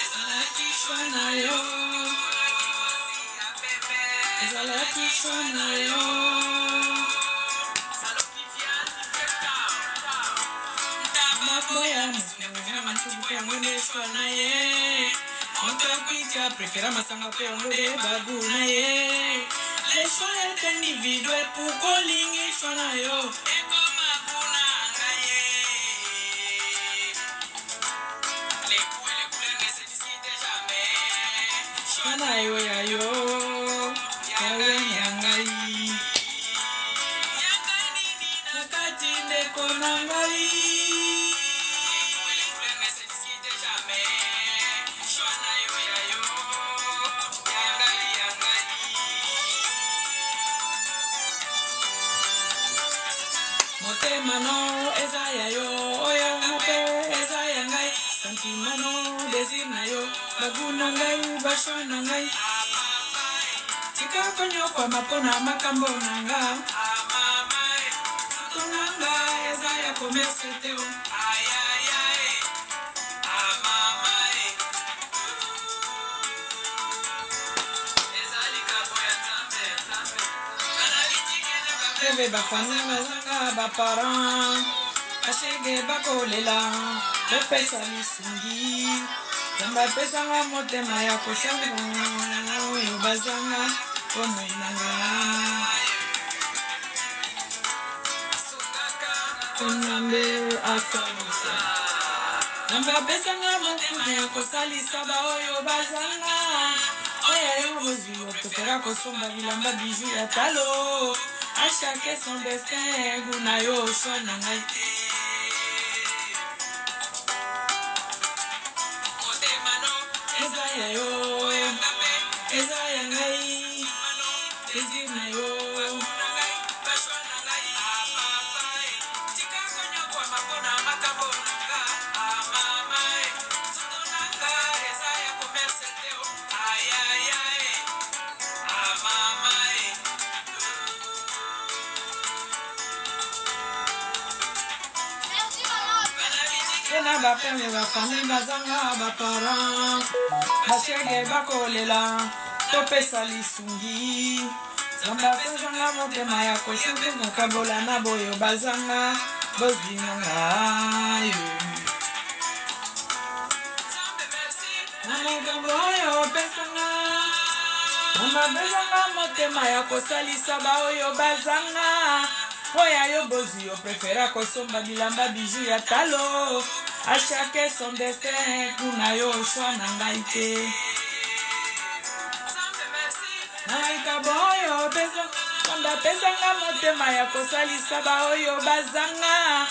Ezalaki choix na yo. Ezalaki choix na yo. Maboya moto yango nde choix na ye. Moto akwika prefera masanga mpe yango nde bagu na ye. Le choix est individuel, pourquoi olingi choix na yo? Choix na yo ya yo, ya ngai ya ngai. Na kati ndeko na ngai. Motema no eza ya yo, oyo mpe eza ya ngai. Sentiment no désir na yo, bagu na ngai, bachoix na ngai. Tika konyokwama mpo na makambo na nga. Nzoto na nga eza ya commerce te o. Bebe bafani bazanga baparent bashege bakolela topesa lisungi nzambe apesanga motema ya kosala oyo bazanga bomoi na nga nzambe asalisa nzambe apesanga motema ya kosalisa baoyo bazanga oyo yo bozwi oprefera kosomba bilamba bijou ya talo. A chacun son destin, goût na yo choix na ngai te. Eza ya yo, eza ya ngai, désir na yo. Na bapeme bafami bazanga baparent bashege bakolela topesa lisungi nzambe apesanga motema ya kosungi kokabola na boyo bazanga bozwi na ngai na makambo oyo opesanga nzambe apesanga motema ya kosalisa baoyo bazanga mpo ya yo bozwi yo prefera kosomba bilamba bijou ya talo. A chacun son destin, kuna yo choix na ngai te. Na likabo oyo opesa nzambe apesanga motema ya kosalisa baoyo bazanga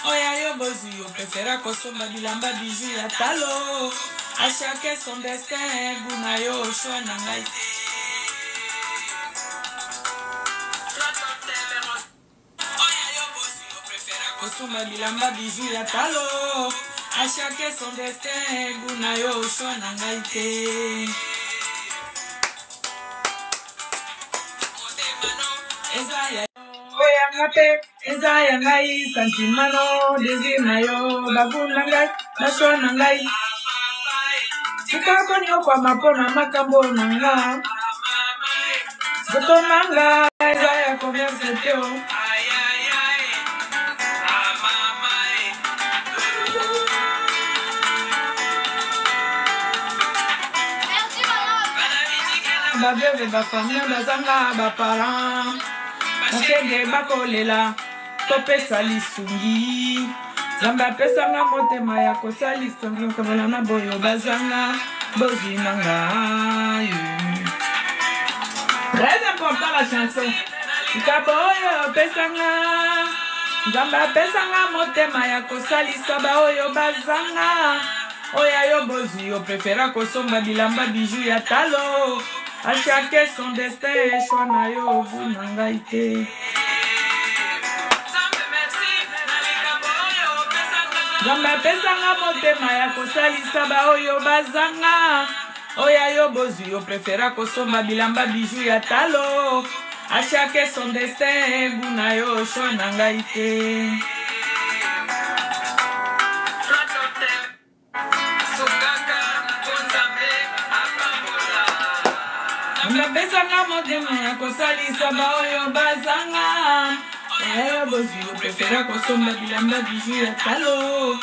oyo yo bozwi yo prefera kosomba bilamba bijou ya talo. A chacun son destin, goût na yo choix na ngai te. Kosomba bilamba bijou ya talo. A chacun son destin, goût na yo choix na ngai te. Eza ya oyo yanga te, eza ya ngai sentiment no désir na yo bagu na ngai bachoix na ngai. Tika konyokwama mpo na makambo na nga. Nzoto na nga eza ya commerce te o. Baveuve bafamille bazanga baparent bashege bakolela topesa lisungi nzambe apesanga motema ya kosalisa kokabola na boyo bazanga bozwi na ngai. Très important la chanson. Likabo oyo opesanga nzambe apesanga motema ya kosalisa baoyo bazanga oyo yo bozwi yo prefera kosomba bilamba bijou ya talo. A chacun son destin, choix na yo goût na ngai te. Nzambe apesanga motema ya kosalisa baoyo bazanga oyo yo bozwi yo prefera kosomba bilamba bijou ya talo. A chacun son destin, goût na yo choix na ngai te. Apesanga motema ya kosalisa baoyo bazanga. Oyo bozwi oprefera kosomba bilamba bijou ya talo.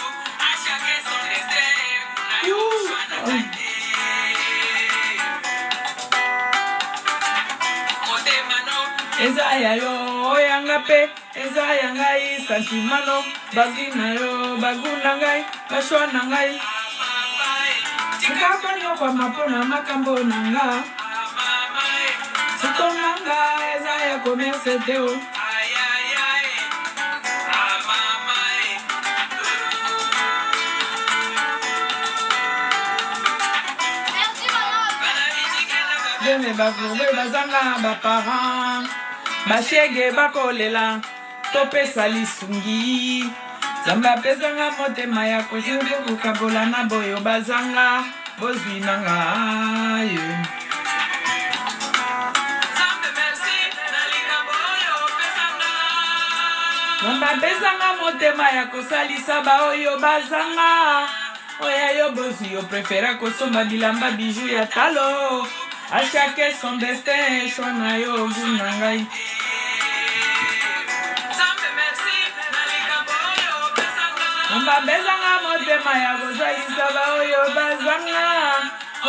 Eza ya yo oyanga mpe eza ya ngai santimano bazwi na yo bagu na ngai bashwa na ngai tika konyokwama mpo na makambo na nga sitona nga eza ya commerce te o Bene bavourbe bazanga baparent bashege bakolela topesa lisungi nzambe apesanga motema ya kozuka kokabola na boyo bazanga bozwi na ngai. Nzambe apesanga motema ya kosalisa baoyo bazanga oya yo bozwi yo prefera kosomba bilamba bijou ya talo à chaque son destin choix na yo goût na ngai. Nzambe apesanga motema ya kosalisa baoyo bazanga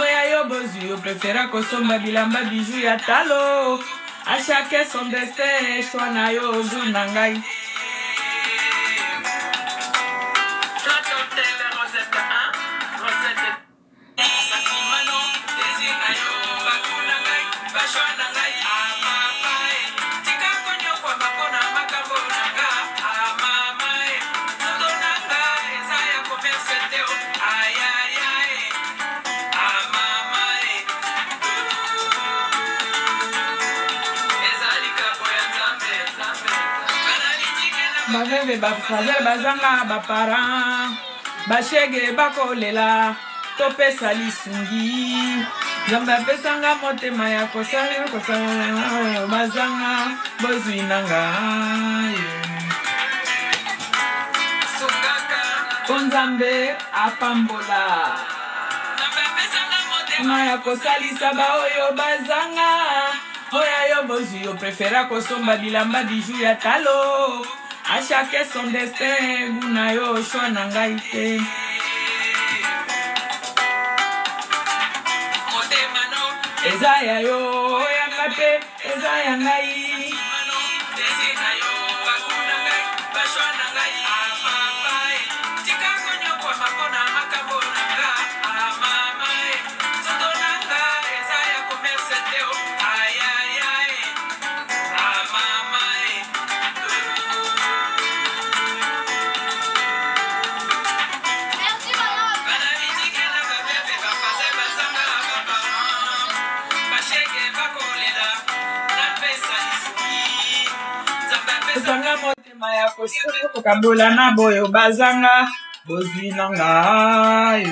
oya yo bozwi yo prefera kosomba bilamba bijou ya talo à chaque son destin choix na yo goût na ngai. Baveve bafrazer bazanga baparent bashege bakolela topesa lisungi nzambe apesanga motema ya kosala kosala bazanga bozwi na ngai mpo nzambe apambola motema ya kosalisa baoyo bazanga oya yo bozwi yo prefera kosomba bilamba bijou ya talo à chaque son destin goût na yo choix na ngai te eza ya yo yanga mpe eza ya ngai. Zanga motema ya kokabola na boyo bazanga bozwi na ngai.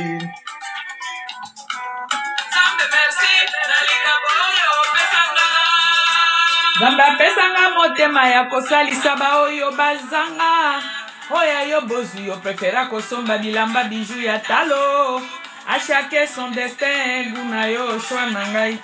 Nzambe apesanga motema ya kosalisa baoyo bazanga oya yo bozwi yo prefera kosomba bilamba bijou ya talo à chaque son destin goût na yo choix na ngai.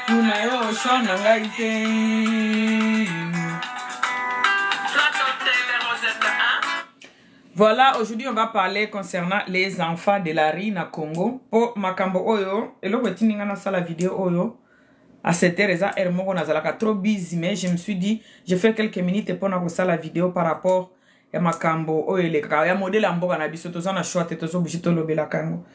Goût na yo choix na ngai te. Voilà, aujourd'hui on va parler concernant les enfants de la rue na Congo. Po makambo oyo, eloko etindi nga nasala vidéo oyo à 7 heures eza heure moko nazalaka trop busy, mais je me suis dit je fais quelques minutes mpona kosala vidéo par rapport ya makambo oyo elekaka ya modèle ya mboka na biso. Toza na choix te, tozobouge tolobelaka yango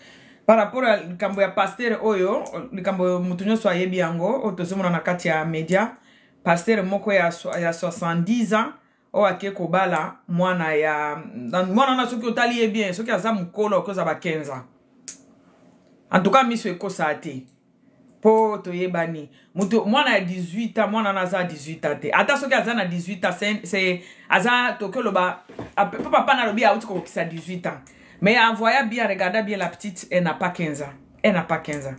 par rapport ya likambo ya pasteur oyo, likambo moto nyonso ayebi yango, oyo tozomona na kati ya média, pasteur moko ya 70 ans oyo ake kobala mwana ya mwana wana. Soki otali ye bien, soki aza mokolo okoza ba 15 ans en tout cas, miso ekosaa te mpo toyebani moto mwana ya 18 ans. Mwana wana aza 18 ans te. Ata soki aza na 18 ans, c'est aza toki oloba mpo papa nalobi auti kokokisa 18 ans, mais en voyant bien, regardant bien la petite, elle n'a pas 15 ans, elle n'a pas 15 ans.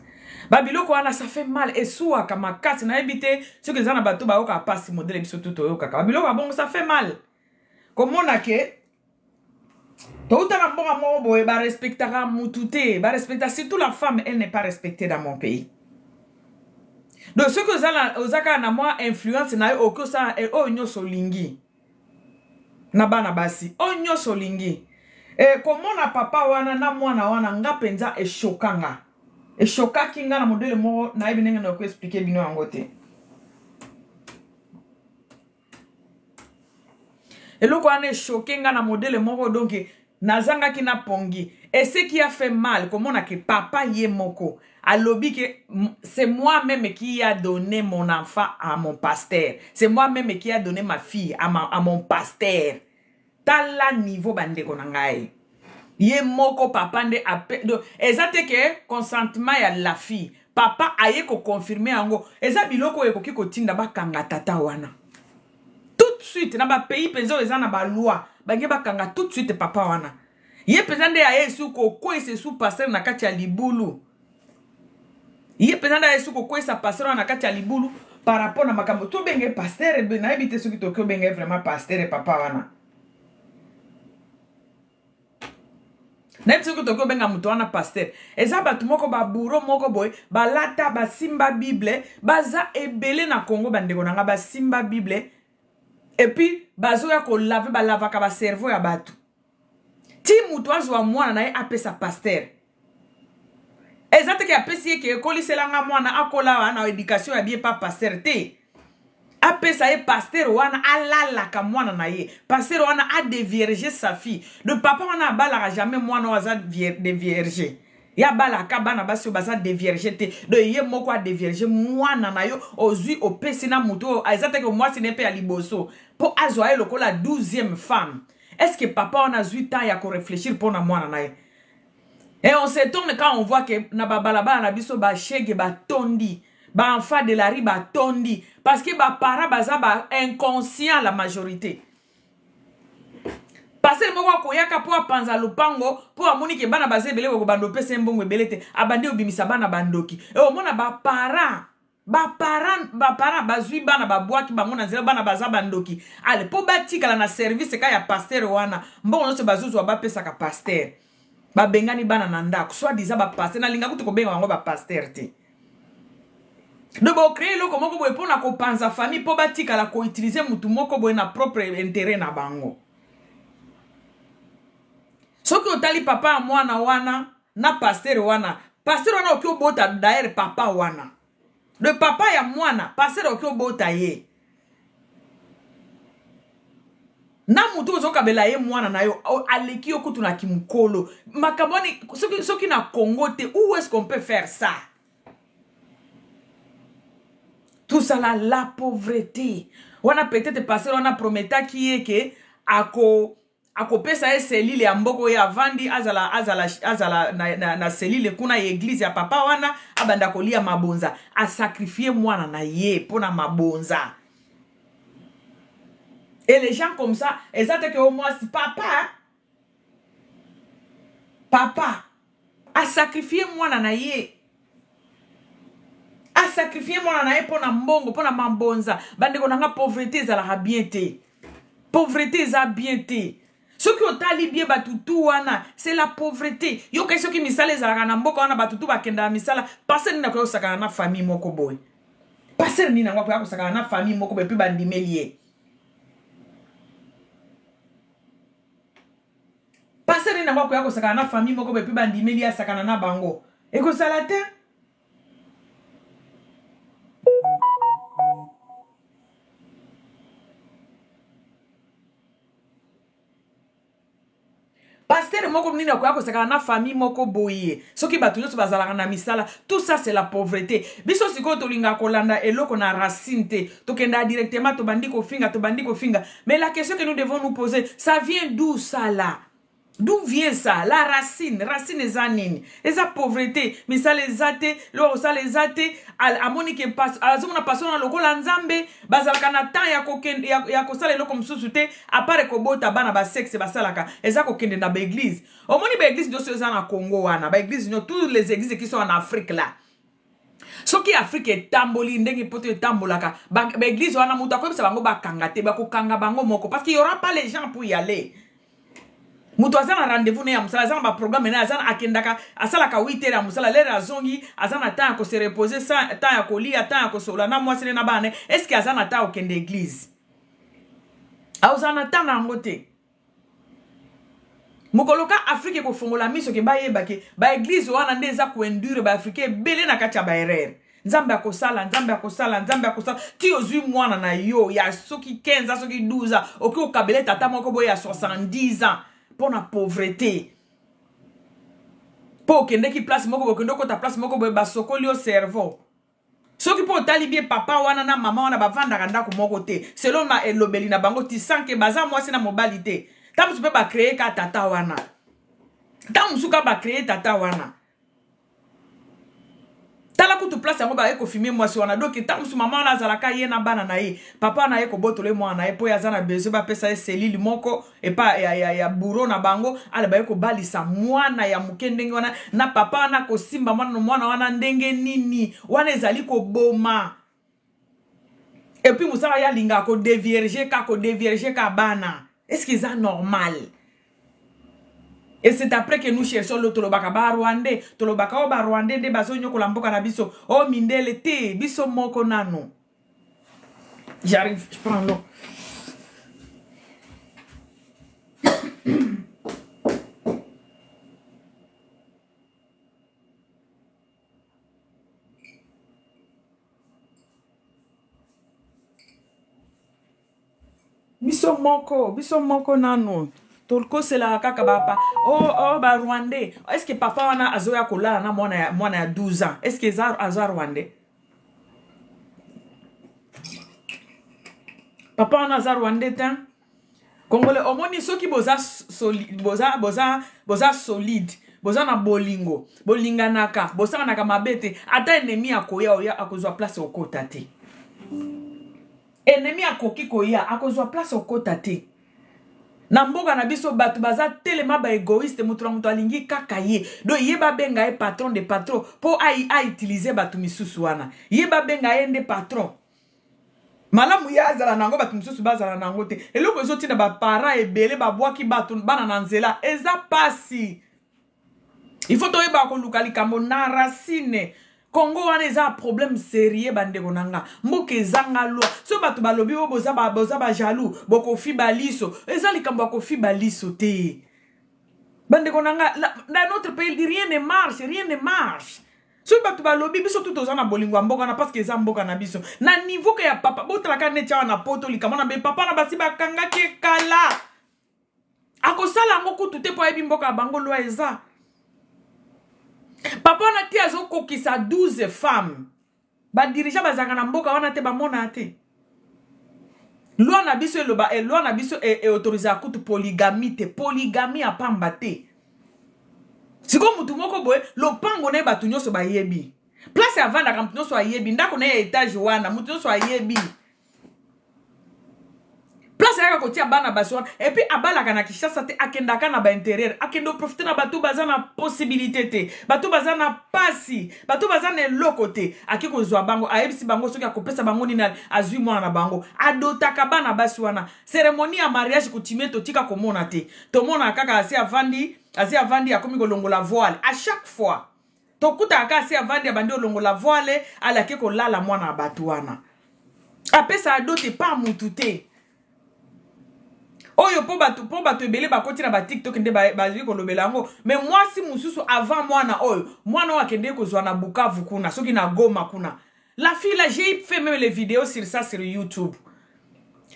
Babiloko wana, ça fait mal, esuwaka makasi. Nayebi te soki eza na bato bayokaka mpasi modele biso tu toyokaka babiloko ya bongo. Ça fait mal komona ke touta na mboka moko boye, barespectaka mutu te, barespecta surtout la femme, elle n'est pas respectée dans mon pays. Donc soki oza kaka na mwa influence na yo, okoki osala oyo nyonso olingi na bana basi, oyo nyonso olingi. Komona papa wana na mwana wana, nga mpenza eshoka nga, eshokaki nga na modele moko nayebi ndenge nakoki expliquer bino yango te. Eloko wana eshoke nga na modele moko, donc nazangaki na pongi. Et ce qui a fait mal, komona ke papa ye moko alobi ke c'est moi-même qui a donné mon enfant à mon pasteur, c'est moi-même qui a donné ma fille à mon pasteur. Tala niveau, bandeko na ngai. Ye moko papa nde ape, eza te ke consentement ya la fille, papa aye koconfirmer yango. Eza biloko oyo ekoki kotinda bakanga tata wana tout de suite. Na bapays mpenza oyo eza na baloi, bange bakanga tout de suite papa wana. Ye mpenza nde aye esu kokweyisa esu pasteur na kati ya libulu. Ye mpenza nde aye esu kokweyisa pasteur wana na kati ya libulu par rapport na makambo. Tobenge pasteur, nayebi te soki toki obenge vraiment pasteur papa wana. Nayebi soki toki obenga moto wana pasteur. Eza bato moko baburo moko boye, balata, basimba Bible, baza ebele na Congo, bandeko na nga, basimba Bible et puis bazoya kolaver, balavaka bacerveau ya bato ti moto azwa mwana na ye apesa pasteur. Eza teke apesi ye ke ekoliselanga mwana, akola wana éducation ya bien pa pasteur te. Apesa ye pasteur wana, alalaka mwana na ye. Pasteur wana adévierge sa fille. Le papa wana abalaka jamais mwana oyo aza dévierge. Ye abalaka bana basi oyo baza dévierge te. Donc ye moko adévierge mwana na yo, ozwi, opesi na motu oyo eza teke mwasi ne mpe ya liboso, mpo azwa ye lokola 12e femme. Est ce que papa wana azwi temps ya koréfléchir mpo na mwana na ye? Et on s'étonne quand on voit que na babalabala na biso, bashege batondi, baenfant de la rue batondi, parce que baparent baza ba inconscient, la majorité. Pasteur moko akoyaka mpo apanza lopango, mpo amoni ke bana baza ebele, kobanda opesa ye mbongo ebele te, abandi obimisa bana bandoki. E omona baparent bazwi bana, babwaki bango na nzela, bana baza bandoki. Ale mpo batikala na service ka ya pasteur wana, mbongo nyonso bazozwa bapesaka pasteur, babengani bana na ndako. Soi-disant bapasteur, nalinga kutu kobenga bango bapasteur te. Donc bocréer eloko moko boye mpona kopanza famille, mpo batikala koutiliser mutu moko boye na propre intérêt na bango. Soki otali papa ya mwana wana na pasteur wana, pasteur wana oki obota d'ailleurs papa wana, le papa ya mwana, pasteur oki obota ye na motu ozokabela ye mwana na yo, aleki yo kutu na kimokolo. Makambo wani, soki na Congo te, où est-ce qu'on peut faire ça? Tout ça là, la pauvreté wana. Peut-être pasteur wana prometaki ye ke akopesa ye cellule ya mboka oyo avandi, azala na cellule kuna ya église ya papa wana, abanda kolia mabonza. Asacrifier mwana na ye mpo na mabonza. Et les gens comme ça, eza te ke o mwasi, papa, papa asacrifier mwana na ye, asacrifier mwana na ye mpo na mbongo, mpo na mabonza. Bandeko na nga, pauvreté ezalaka bien te, pauvreté eza bien te. Soki otali bien, bato tu wana, c'est la pauvreté. Yokai, soki misala ezalaka na mboka wana, bato tu bakendaka misala. Pasteur nini akoya kosakana na famille moko boye? Pasteur nini yango akoya kosakana na famille moko boye mpe bandimeli ye? Pasteur nini yango akoya kosakana na famille moko boye mpe bandimeli ye asakana na bango? Ekozala te. Pasteur moko nini akoya kosakana na famille moko boye soki bato nyonso bazalaka na misala? Tout ça, c'est la pauvreté. Biso sikoyo tolingaka kolanda eloko na racine te, tokendaka directement, tobandi kofinga, tobandi kofinga. Mais la question que nous devons nous poser, ça vient d'où, ça là? D'où vient ça? La racine, racine eza nini? Eza pauvreté. Misala eza te, eloko kosala eza te. Amoni ke azomona pasteur wana lokola Nzambe. Bazalaka na temps ya kosala eloko mosusu te à part kobota bana basexe. Basalaka eza kokende na baéglise. Omoni baéglise nyonso eza na Congo wana, baéglise nyonso, toutes les églises qui sont en Afrique là. Soki Afrique etamboli ndenge poto etambolaka, baeglise wana moto akoyebisa bango bakanga te, bakokanga bango moko parce qu'il y aura pas les gens pour y aller. Moto aza na rendez-vous na ye ya mosala, aza na baprogramme na ye, aza akendaka asalaka 8 heures ya mosala, lere azongi aza na temps ya kose reposer, temps ya kolia, temps ya kosolola na mwasi ne na bana. Est ce que aza na temps ya kokende église? Aozala na temps na yango te. Mokolo ka Afrique ekofongola miso ke bayeba ke baeglise wana nde eza koindure baafricain ebele na kati ya baerreur. Nzambe akosala, Nzambe akosala, Nzambe akosala ti ozwi mwana na yo ya soki 15 ans, soki 12 ans, okoki kokabela tata moko boye ya 70 ans mpo na pauvreté, mpo okendeki place moko boye, okende okota place moko boye, basokoli yo cerveau. Soki mpo otali bien, papa wana na mama wana bavandaka ndako moko te, selon ma elobeli na bango, ti sans ke baza mwasi na mobali te. Ntango mosusu mpe bacreye ka tata wana, ntango mosusu ka bacreye tata wana. Tala kutu place yango baye kofime mwasi wana. Donc ntango mosusu mama wana azalaka ye na bana na ye, papa wana aye kobotola ye mwana na ye mpo ye aza na besoin bapesa ye selile moko epa ya bureau na bango. Ale baye kobalisa mwana ya moke ndenge wana na papa wana, kosimba mwana wana ndenge nini? Wana ezali koboma. Et puis mosala ye alingaka kodevierge ka kodevierge ka bana. Est ce que eza normal? Et c'est après que nous cherchons l'autre, tolobaka ba Rwandais, tolobaka o ba Rwandais nde bazonyokola mboka na biso, o mindele te, biso moko nano. J'arrive, je prends l'eau. Biso moko, biso moko nano tokoselaka kaka bapa oh, oh, ba Rwandais. Est ce que papa wana azoya kolala na mwana ya 12 ans, est ce que eza aza Rwandais? Papa wana aza Rwandais te. Congolais, omoni soki boza, soli, boza, boza, boza solide, boza na bolingo, bolinganaka, bosalanaka mabe te, ata ennemi akoya oya akozwa place okota te. Ennemi akoki koya akozwa place okota te. Na mboka na biso bato baza telema ba egoïste, moto na moto alingi kaka ye. Donc ye babenga ye patron de patron mpo autilize bato misusu wana. Ye babenga ye nde patron. Malamu ye azala nango, bato mosusu bazala nango te. Eloko ezotinda baparent ebele babwaki bato bana na nzela eza pasi. Il faut toyeba koluka likambo na racine. Congo wana eza problème sérieux, bandeko na nga. Mboka ezanga loi. So bato balobi oyo boza ba, boza ba jaloux, bokofi baliso. Eza likambo ya kofi baliso te. Bandeko na nga, dans notre pays rien ne marche, rien ne marche. Soki bato balobi biso tu toza na bolingo ya mboka na parce que eza mboka na biso. Na niveau ke ya papa, botalaka neti awa na poto likambo na be papa na basi bakangaki ekala. Akosala yango kutu te mpo ayebi mboka ya bango loi eza. Papa wana te azokokisa 12 femmes. Ba dirigeants bazalaka na mboka wana te, bamona te. Loi na biso eloba, loi na biso e autorisaka kutu polygamie te, polygamie ya pamba te. Sikoyo mutu moko boye lopango na ye bato nyonso bayebi, place avandaka mutu nyonso ayebi, ndako na ye ya etage wana mutu nyonso ayebi, place ayaka kotia bana basi wana. Et puis abalaka na Kinshasa te, akendaka na bainterieur, akende oprofite na bato baza na possibilité te, bato baza na pasi, bato baza na eloko te. Ake kozwa bango, ayebisi bango soki akopesa bango nini, azwi mwana na bango, adotaka bana basi wana. Cérémonie ya mariage coutumier totika komona te, tomona kaka asi avandi, asi avandi akomi kolongola voile. À chaque fois tokutaka kaka asi avandi, abandi olongola voile, alaki kolala mwana ya bato wana. Apesa adote pa mutu te oyo mpo bato ebele bakoti na baTikTok nde bazwi kolobela yango. Mais mwasi mosusu avant mwana oyo, mwana oyo akendeki kozwa na Bukavu kuna, soki na Goma kuna. La fille là, j'ai fait même les vidéos sur ça sur YouTube.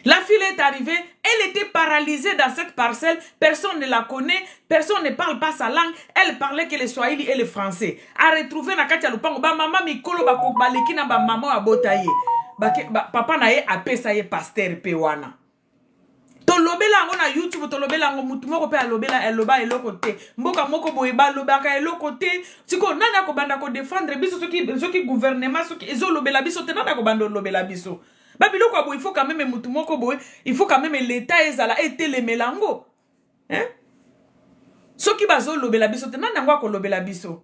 La fille est arrivée, elle était paralysée dans cette parcelle, personne ne la connaît, personne ne parle pas sa langue, elle parlait que le swahili et le français. A retrouvé na kati ya lupango, ba mama mikolo ba baleki na ba mama abota ye. Ba, ba, papa na ye apesa ye pasteur pe wana. Tolobela yango na YouTube, tolobela yango, mutu moko mpe alobela, aloba eloko te. Mboka moko boye balobaka eloko te. Sikoyo nani akobanda kodefendre biso soki gouvernement soki ezolobela biso te? Nani akobanda olobela biso babiloko ya boye? Il faut quand même mutu moko boye, il faut quand même l'état ezala etelemela yango, hein? Soki bazolobela biso te, nani yango akolobela biso?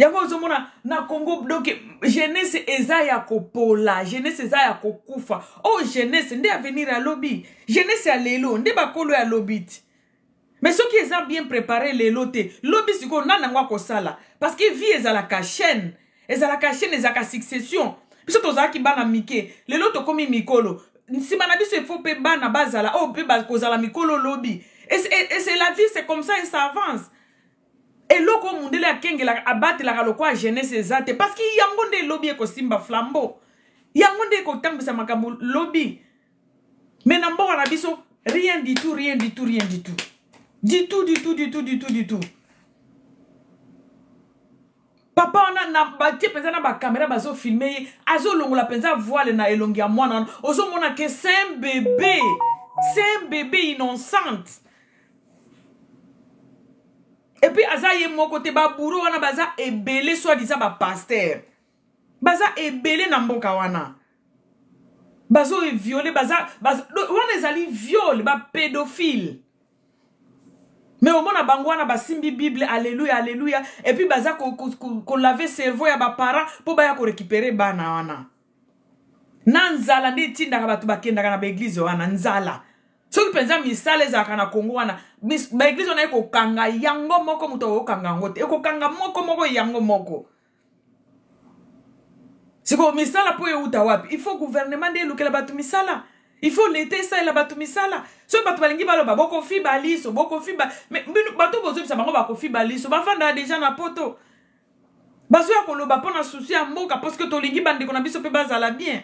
Yango ozomona na Congo, donc jeunesse eza ya kopola, jeunesse eza ya kokufa. Oyo oh, jeunesse nde avenir ya lobi, jeunesse ya lelo nde bakolo ya lobi ti. Mais soki eza bien préparé lelo te, lobi sikoyo nani yango akosala? Parce que vie ezalaka chaîne, ezalaka chaîne, ezalaka succession. Biso tozalaki bana mike, lelo tokomi mikolo, nsima na biso efo mpe bana bazala oyo mpe bakozala mikolo lobi. Et c'est la vie, c'est comme ça et ça avance. Eloko oyo mundele akengelaka, abatelaka lokola jeunesse eza te, parce que yango nde elobi ekosimba flambeau, yango nde ekotambwisa makambo lobi. Mais na mboka na biso, rien du tout, rien du tout, rien du tout, du tout, du tout, du tout, du tout, du tout. Papa wana na batie mpenza na bakamera, bazofilme ye, azolongola mpenza voile na elongi ya mwana wana. Ozomona ke c'est un bébé, c'est un bébé innocente. Et puis aza ye moko te, baburo wana baza ebele, soi-disant bapasteur baza ebele na mboka wana, bazoviole, baza, baza wana ezali viol, bapédophile. Mais omona bango wana basimbi Bible, alleluya, alleluya, et puis baza kolaver cerveau ya baparent mpo baya korécupérer bana wana. Na nzala nde etindaka bato bakendaka na baeglize wana, nzala. Soki mpenza misala ezalaka na Kongo wana, baeglize wana ekokanga yango moko, moto akokanga yango te, ekokanga moko moko yango moko. Sikoyo misala mpo euta wapi? Il faut gouvernement nde elukela bato misala, il faut leta esalela bato misala. Soki bato balingi baloba bokofiba liso, bokofiba, mais bino bato bozobisa bango bakofiba liso, bafandaka deja na Poto, bazoya koloba mpo na souci ya mboka, parce que tolingi bandeko na biso mpe bazala bien.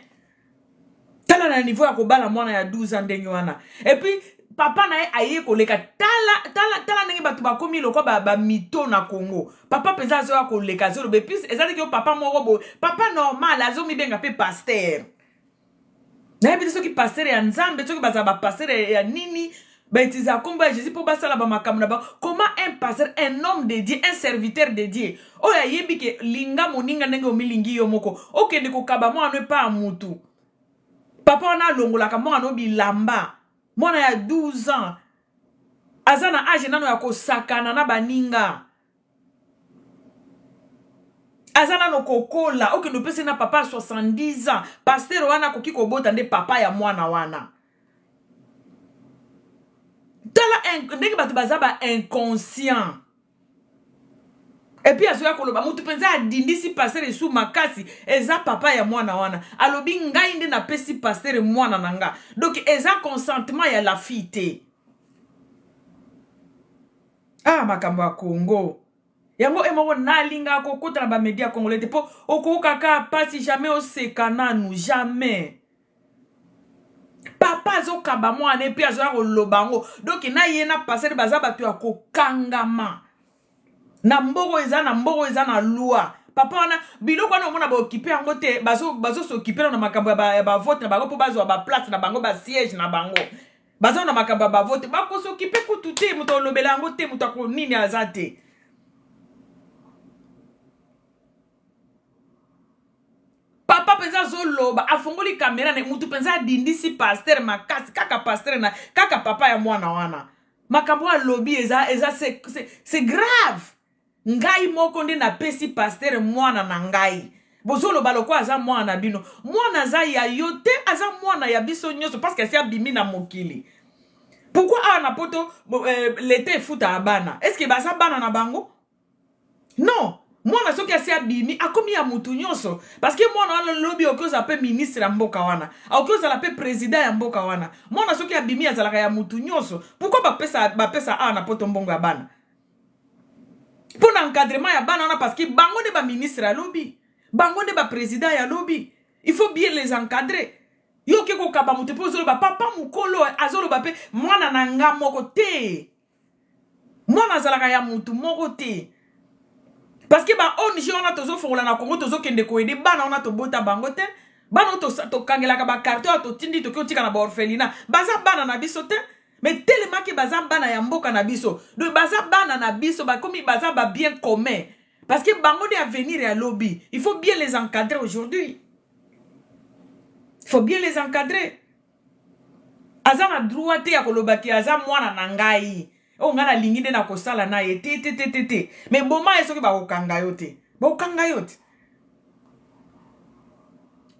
Tala na niveau ya kobala mwana ya 12 ans ndenge wana, et puis papa na ye aye koleka. Tala, tala, tala ndenge bato bakomi lokwa bamito na Congo. Papa mpenza azoya koleka, azoloba. Et puis eza ndenge yo papa moko boye, papa normal, azomibenga mpe pasteur. Nayebi te soki pasteur ya Nzambe, soki bazala bapasteur ya nini, bautiliser nkombo ya Jésus mpo basala bamakambo na bango. Comment un pasteur, un homme de Dieu, un serviteur de Dieu oyo ayebi ke linga moninga ndenge omilingi yo moko, okende kokaba mwana epa ya mutu? Papa wana alongolaka mwana bilamba, mwana ya 12 ans, aza na age nano ya kosakana na baninga, aza nano kokola. Okende opesi na papa ya 70 ans. Pasteur wana akoki kobota nde papa ya mwana wana. Tala ndenge bato baza ba inconscient. Et puis azoya koloba, motu mpenza adindisi pasteur esu makasi eza papa ya mwana wana. Alobi: "Ngai nde napesi pasteur mwana na nga." Donc eza consentement ya la fille te. Ah, makambo ya Congo yango e moko nalingaka kokota na bamédia congolais te, mpo okokaka mpasi, jamais oseka nanu, jamais. Papa azokaba mwana, et puis azoya koloba yango. Donc na ye na pasteur baza bato ya kokangama na mboko. Eza na mboko, eza na loi. Papa wana, biloko wana omona baokipe yango te, bazosokipe na makambo ya bavote na bango mpo bazwa baplace na bango, basiège na bango. Baza na makambo ya bavote, bakosokipe kutu te, moto alobela yango te, moto akonini aza te. Papa mpenza azoloba, afongoli kamera na mutu mpenza adindisi pasteur makasi, kaka pasteur na kaka papa ya mwana wana. Makambo alobi eza c'est grave. "Ngai moko nde napesi pasteur mwana na ngai." Bozoloba lokola aza mwana na bino. Mwana aza ya yo te, aza mwana ya biso nyonso, parce que asi abimi na mokili. Pourquoi awa na Poto leta efutaka bana? Est ce que baza bana na bango? Non. Mwana soki asi abimi, akomi ya mutu nyonso, parce que mwana wana lobi okoki ozala mpe ministre ya mboka wana, akoki ozala mpe président ya mboka wana. Mwana soki abimi, azalaka ya mutu nyonso. Pourquoi bapesa awa na Poto mbongo ya bana? Mpo na encadrement ya bana wana, parce que bango nde baministre ya lobi, bango nde baprésident ya lobi. Il faut bien les encadrer. Yo oke kokaba moto mpe ozoloba, papa mokolo azoloba mpe mwana na nga moko te. Mwana azalaka ya mutu moko te, parce que ba ONG wana tozofongola na Congo, tozokende koaider bana wana, tobota bango te. Bana oyo tokangelaka bacarton oyo totindi, toki otika na baorphelinat, baza bana na biso te. Mais telemaki baza bana ya mboka na biso, donc baza bana na biso, bakomi baza babien commun, parce que bango nde avenir ya lobi. Il faut bien les encadrer aujourd'hui, il faut bien les encadrer. Aza na droit te ya koloba ke aza mwana na ngai, oyo ngai nalingi nde na kosala na ye te, te, te, te, te. Mais boma ye, soki bakokanga yo te. Bokanga yo te.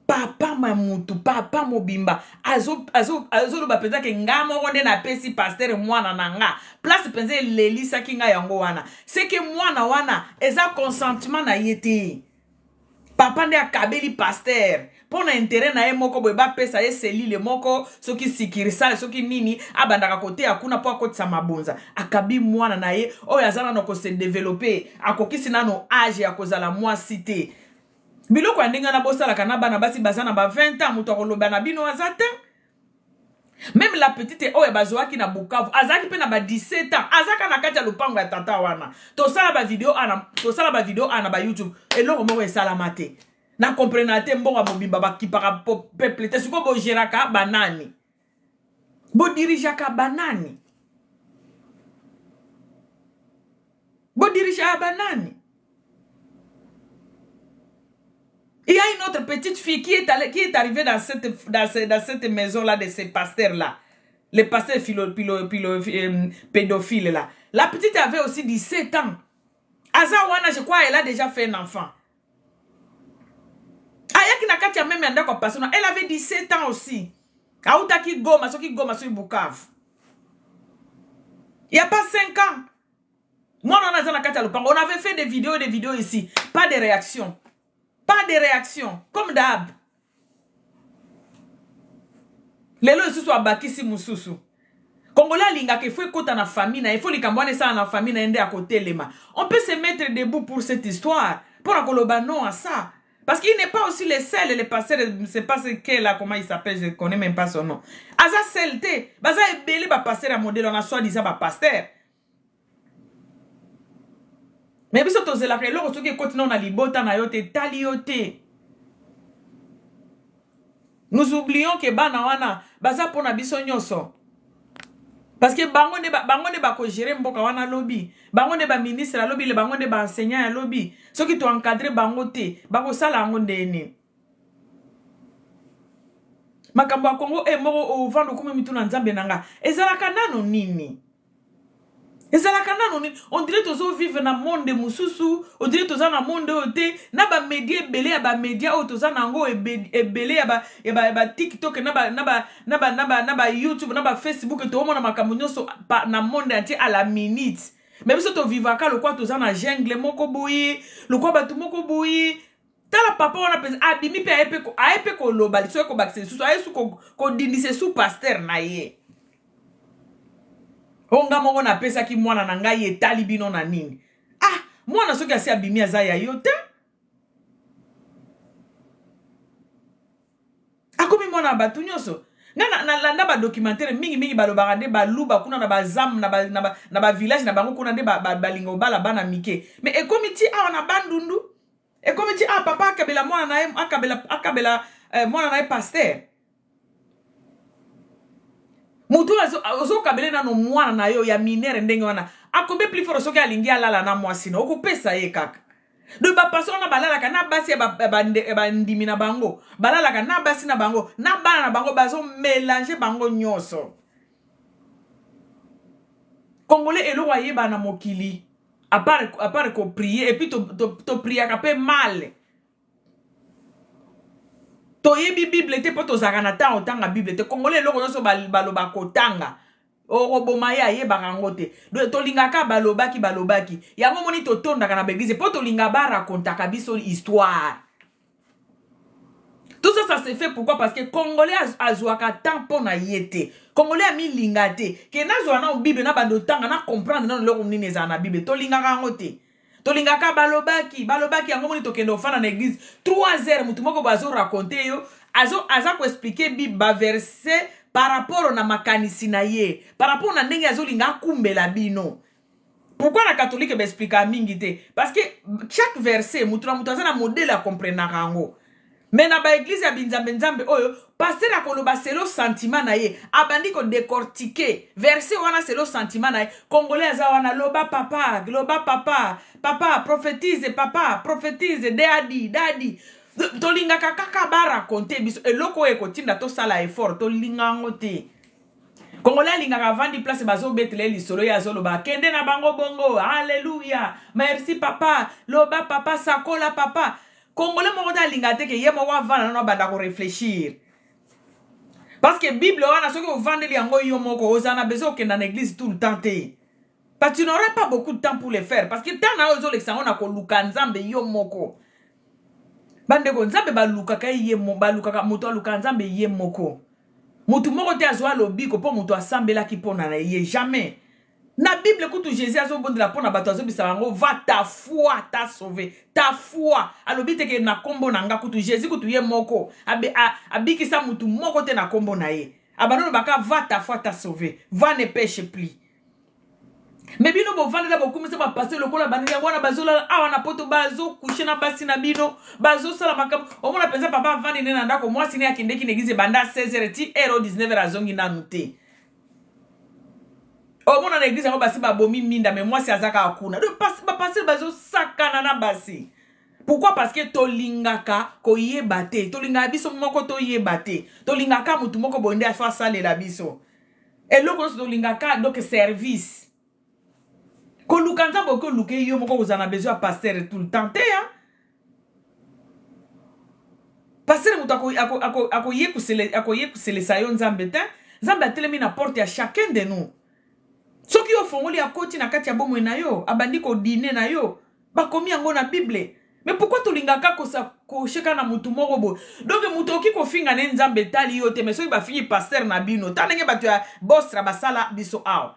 Papa ma mutu, papa mobimba azoloba azo, azo mpenza ke nga moko nde napesi pastere mwana na nga. Place mpenza elelisaki nga yango wana. Seke mwana wana eza consentement na ye te. Papa nde akabeli pasteur mpo na interet na ye moko boye, bapesa ye selile moko soki sikirisale soki nini, abandaka koteya kuna mpo akotisa mabonza. Akabi mwana na ye oyo aza nano kose develope, akokisi nano age ya kozala mwasi te. Biloko ya ndenge wana bosalaka na bana basi baza na ba 20 ans, moto akoloba na bino aza te. Même la petite oyo bazwaki na Bukavu azalaki mpe na ba 17 ans, azaka na kati ya lopango ya tata wana. Tosala ba video ana, tosala ba video ana ba YouTube, eloko moko esalama te. Na comprena te, mbongo ya mobimba bakipaka peuple te. Sikoyo bogeraka banani, bodirigeaka banani, bodirigeaka banani? Il y a une autre petite fille qui est allée, qui est arrivée dans cette maison-là de ces pasteurs-là. Les pasteurs philo, philo, philo, pédophiles là. La petite avait aussi 17 ans. Aza wana, je crois, elle a déjà fait un enfant. Ayaki na kati ya même ndako ya pasteur. Elle avait 17 ans aussi. Autaki Goma, soki Goma, soki Bukavu. Il n'y a pas 5 ans. Moi, on a na kati ya lopango. On avait fait des vidéos ici. Pas de réaction. Pas de réaction. Comme d'hab. Lelo lisusu abakisi mosusu. Congolais alingaka ifo ekota na famille na ye, ifo likambo wana esala na famille na ye nde akotelema. On peut se mettre debout pour cette histoire, mpona koloba non à ça. Parce qu'il n'est pas aussi le seul, le pasteur, c'est pas ce qu'est là, comment il s'appelle, je ne connais même pas son nom. Aza seul te, baza ebele ba pasteur ya modèle, on a soi-disant ba pasteur. Mais biso tozelaka eloko soki ekoti nao na libota na yo te, etali yo te. Nous oublions que bana wana baza mpona biso nyonso. Parce que bango nde bango nde bakogere mboka wana lobi, bango nde baministre alobi, le bango nde baenseignant ya lobi. Soki toencadre bango te, bakosala yango ndeni? Makambo ya Kongo e moko ovanda okomi mituna, Nzambe na nga, ezalaka nano nini? Ezalaka nano nini? On dirait tozovivre na monde mosusu, on dirait toza na monde oyo te. Na bamédia ebele ya bamédia oyo toza na yango, ebele ya baTikTok, na baYouTube, na baFacebook, toomona makambo nyonso na monde entier à la minute. Mais biso tovivaka lokwa toza na jungle moko boye, lokwa bato moko boye. Tala papa wana mpenza abimi mpe aye mpe koloba liso, ekobakisa lisusu, aye su kodindisa esu pasteur na ye. O nga moko napesaki mwana na ngai, etali bino na nini? Ah, mwana soki asi abimi, aza ya yo te, akomi mwana ya bato nyonso. Nga nalanda badocumentaire mingimingi, balobaka nde baluba kuna na bazam na bavillage na bango kuna nde balinga obala bana mike. Mais ekomi ti awa na Bandundu, ekomi ti awa, papa akabela mwana na ye, akabela mwana na ye pasteur. Motu ozokabele nano mwana na yo ya mineur ndenge wana, akomi plus fort. Soki alingi alala na mwasi na, okopesa ye kaka. Donc bapasteur wana balalaka na basi ya bandimi na bango, balalaka na basi na bango, na bana na bango, bazomélange bango nyonso. Congolais eloko ayeba na mokili à part koprier, et puis topriaka mpe mal. Toyebi Bible te mpo tozalaka na ntango otanga Bible te. Congolais eloko nyonso baloba kotanga, okoboma ye, ayebaka yango te. Tolingaka balobaki balobaki yango. Moni totondaka na baeglise mpo tolinga barakontaka biso histoire. Tout ça, ça se fait pourquoi? Parce que Congolais azwaka temps mpo na ye te. Congolais amilinga te ke nazwa na Bible, na bando otanga, na comprendre nano eloko nini ezala na Bible. Tolingaka yango te, tolingaka balobaki balobaki yango. Moni tokende ofanda na église 3 heures, motu moko boye azoraconte yo, aza koexpliquer Bible, baverset par rapport na makanisi na ye, par rapport na ndenge azolinga akumbela bino. Pourquoi na catholique baexplikaka mingi te? Parce que chaque verset, motu na motu aza na modèle akomprenaka yango. Mais na baeglise ya binzambe nzambe oyo, pasteur akoloba selon sentiment na ye, abandi kodécortiquer verset wana selon sentiment na ye. Congolais aza wana: "Loba papa, loba papa, papa prophétise, papa prophétise, daddy, daddy." Tolingaka kaka baraconte biso eloko oyo ekotinda tosala effort, tolinga yango te. Congolais alingaka avandi place bazobetela ye lisolo, ye azoloba kende na bango bongo, alleluya, merci papa, loba papa, sakola papa. Congolais moko te alingaka te ke ye moko avanda nano abanda koreflechir, parce que Bible wana, soki ovandeli yango yo moko, ozala na besoin okenda na église tout le temps te, parce que tu n'auras pas beaucoup de temps pour le faire, parce que temps na yo ozolekisa yango na koluka Nzambe yo moko. Bandeko, Nzambe balukaka ye, balukaka moto aluka Nzambe ye moko. Motu moko te azwa lobiko mpo moto asambelaki mpo na ye, jamais. Na Bible kutu, Jésus azobondela mpo na bato, azobisa bango: "Va, ta foi t'a sauvé." Ta foi, alobi te ke na nkombo na nga. Kutu Jésus kutu ye moko abikisa motu moko te na nkombo na ye. Abandi olobaka: "Va, ta foi t'a sauvé, va, ne pêche plus." Mais bino bovandela, bokumisa bapasteur lokola bandeli yango wana. Bazolala awa na Poto, bazocoucher na basi na bino, bazosala makambo. Omona mpenza papa avandi nde na ndako, mwasi ne akendeki na église ebanda 16 heures ti heure 19 heures, azongi nanu te. Omona na église yango basi babomi minda, mais mwasi aza kaka kuna. Donc bapasteur bazosakana na basi. Pourquoi? Parce que tolingaka koyeba te, tolingaka biso moko toyeba te, tolingaka motu moko boye nde afo asalela biso eloko nyonso, tolingaka donc service. Koluka Nzambe, oki oluka yo moko, kozala na besoin ya pasteur tout le temps te. Ya pasteur moto akoye koselesa yo Nzambe te. Nzambe atelemi na porte ya chacun de nous. Soki ofongoli, akoti na kati ya bomoi na yo, abandi kodîner na yo. Bakomi yango na Bible. Mais pourquoi tolingaka kosheka na motu moko boye? Donc moto okoki kofinga ne Nzambe etali yo te, mais soki bafingi pasteur na bino, ta ndenge bato ya Bostra basala biso awa,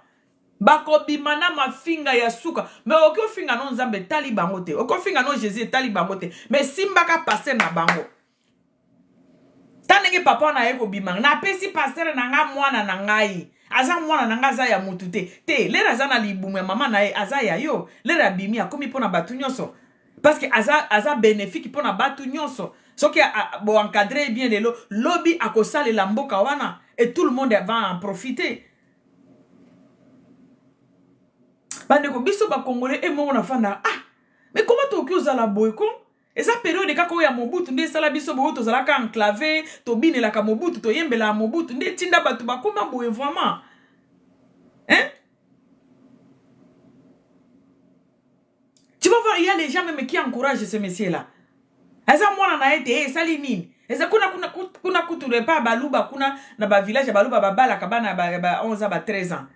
bakobima na mafinga ya suka. Mais okoki ofinga no Nzambe, etali bango te. Okoki ofinga no Jésus, etali bango te. Mais simbaka pasteur na bango. Ta ndenge papa wana aye kobima: "Napesi pasteur na nga mwana na ngai, aza mwana na ngai, aza ya motu te." Te, lere aza na libumu ya mama na ye, aza ya yo. Lere abimi, akomi mpo na bato nyonso, parce que aza bénéfique mpo na bato nyonso. Soki boencadrer bien lelo, lobi akosalela mboka wana et tout le monde va en profiter. Bandeko, biso bacongolais e moko nafanda, ah, mais comment tokoki ozala boye ko? Eza période kaka oyo ya Mobutu nde esala biso boye. Tozalaka enclavé, tobinelaka Mobutu, toyembelaka Mobutu, nde etinda bato bakóma boye vraiment, hein? Tu vas voir, il y a les gens même qui encouragent ce monsieur là aza mwana na ye te, esali nini? Eza kuna kuna kuna kutu epa Baluba kuna na bavillage ya Baluba, babalaka bana ba 11 ans, ba 13 ans.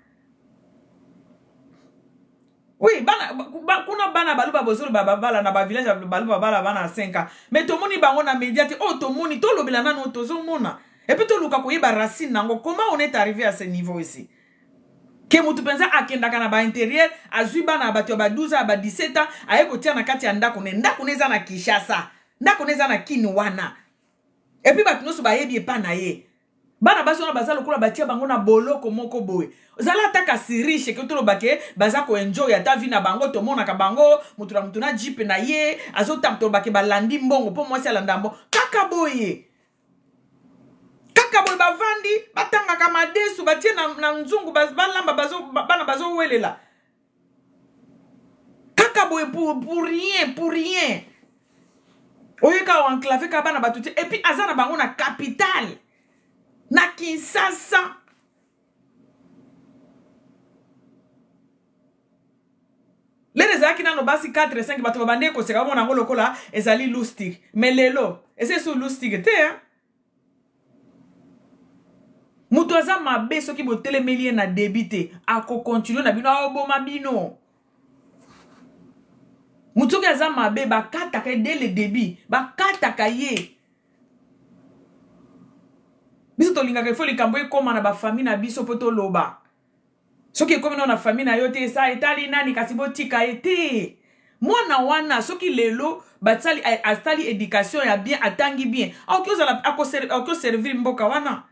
Oui, bana ba, kuna bana Baluba bozoloba babala na bavillage ya Baluba, babala bana ya 5 ans. Mais tomoni bango na média te. Oyo tomoni, tolobela nano, tozomona et puis toluka koyeba racine nango, comment on est arrivé à ce niveau ici ke motu mpenza akendaka na baintérieur, azwi bana ya bato ya ba 12 ans, ya ba 17 ans, aye kotia na kati ya ndako ne. Ndako ne eza na Kinshasa, ndako ne eza na Kini wana, et puis bato nyonso bayebi epa na ye. Bana basi wana baza lokola batia bango na boloko moko boye. Ozala ata kasi riche ke toloba ke baza koenjoy ata vie na bango, tomonaka bango motu na motu na jeep na ye azotanga, toloba ke balandi mbongo mpo mwasi alanda mbongo. Kaka boye, kaka boye, bavandi, batangaka madesu, batie na nzungu, balamba, bana bazowelela kaka boye pour rien, pour rien. Oyeka oenclaver kaka bana bato te, et puis aza na bango na capitale, na Kinshasa. Lelo ezalaki nano basi 4, 5, bato babandi koseka, bamona yango lokola ezali lustig, mais lelo eza esu lustig te, hein? Moto aza mabe, soki botelemeli ye na début te, akocontinuer na bino, aoboma bino. Moto soki aza mabe, bakataka ye dès le début, bakataka ye. Biso tolingaka ifo likambo ekóma na bafamille na biso mpo toloba. Soki ekómi nano na famille na yo te, esa etali nani? Kasi botika ye te. Mwana wana, soki lelo basali, asali éducation ya bien, atangi bien, akoki oservir mboka wana.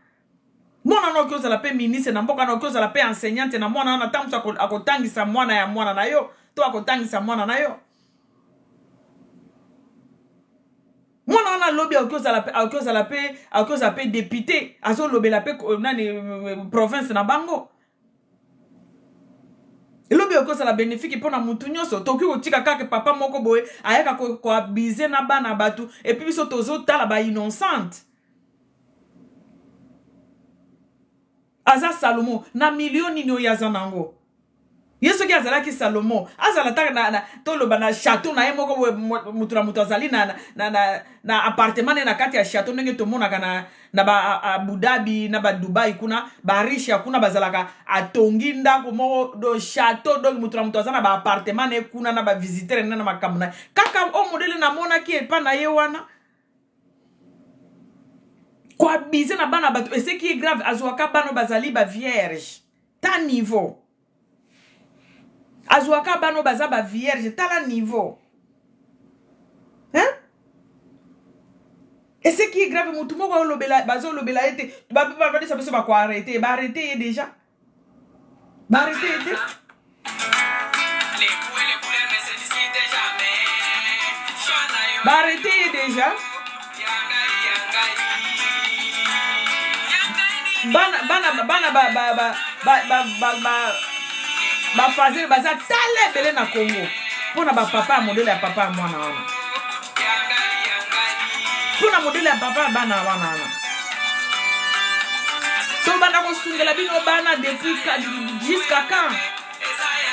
Mwana wana okoki ozala mpe ministre na mboka wana, okoki ozala mpe enseignante na mwana wana. Ntango mosu akotangisa mwana ya mwana na yo to akotangisa mwana na yo. Mwana wana alobi akoki ozala mpe député, azolobela mpe nani, province na bango. Elobi okoki ozala bénéfique mpo na mutu nyonso. Tokoki kotika kaka papa moko boye ayaka koabuser na bana bato, et puis biso tozotala bainnocente. Aza Salomo na milio nini oyo aza nango? Ye soki azalaki Salomo, azala ata na, na, toloba na chateau na ye moko boye, moto na moto azali na, na, na, na appartement ne na kati ya chateau, ndenge tomonaka na, na ba Abu Dhabi na ba Dubai kuna, ba riche ya kuna bazalaka atongi ndako moko do chateau, donc moto na moto aza na ba appartement ne kuna na ba visiteur na na makambo na ye kaka o modele namonaki epa na ye wana. Koabize na bana bato, et ce qui est grave, azwaka bana bazali ba vierge ta niveau, azwaka bana baza ba vierge, tala niveau, hein? Et ce qui est grave, motu moko alobela, bazolobela ye te, babisa biso bakoarrete, baarrete ye déjà, baarrete ye te. Baarrete ye déjà. Bana bana bana ba ba ba ba ba ba ba bafazele baza tala ebele na Congo mpo na bapapa ya modele ya papa ya mwana wana, mpo na modele ya papa ya bana wana wana. Tobanda kosungela bino bana depuis jusqu'à quand?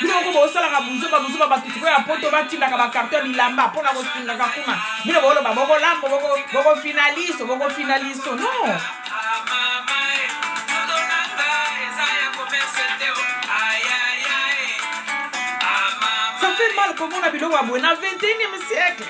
Bino moko bosalaka buzoba buzoba. Bato sikoyo ya poto batindaka bakarton ya bilamba mpona kosungaka kuna. Bino boloba bokolambo, bokofinaliso, bokofinaliso non. Ça fait mal komona biloko ya boye na 21e siècle.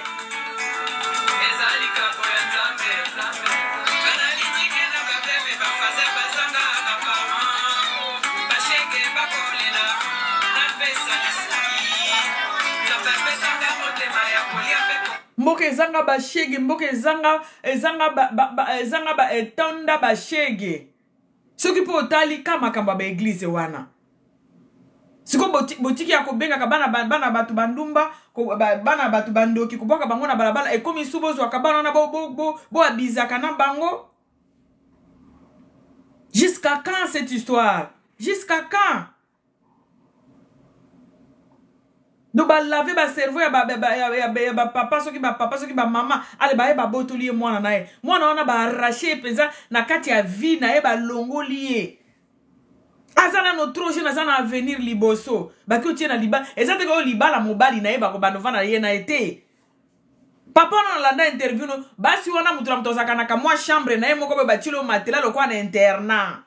Mboka ezanga bashege, mboka ezanga ezanga ba, ba, ba, ezanga ba, etonda bashege. Soki mpo otali ka makambo ya baeglize wana sikoyo, botiki ya kobengaka bana, bana bato bandumba, bana bato bandoki, kobwaka bango na balabala, ekomi su bozwaka bana wana boabizaka na bango. Jusqu'à quand cette histoire? Jusqu'à quand? Donc balave bacerveau ya bapapa, soki bapapa, soki bamama, ale baye babotoli ye mwana na ye. Mwana wana baarrache ye mpenza na kati ya vie na ye, balongoli ye. Aza nano trop jeune, aza na avenir liboso. Baki otie na libala, eza te oyo libala mobali na ye bakobanda ovanda ye na ye te. Papa wana nalanda interview no, basi wana moto na moto azalaka na kamwa chambre na ye moko boye, batieli yo matela lokola na internat.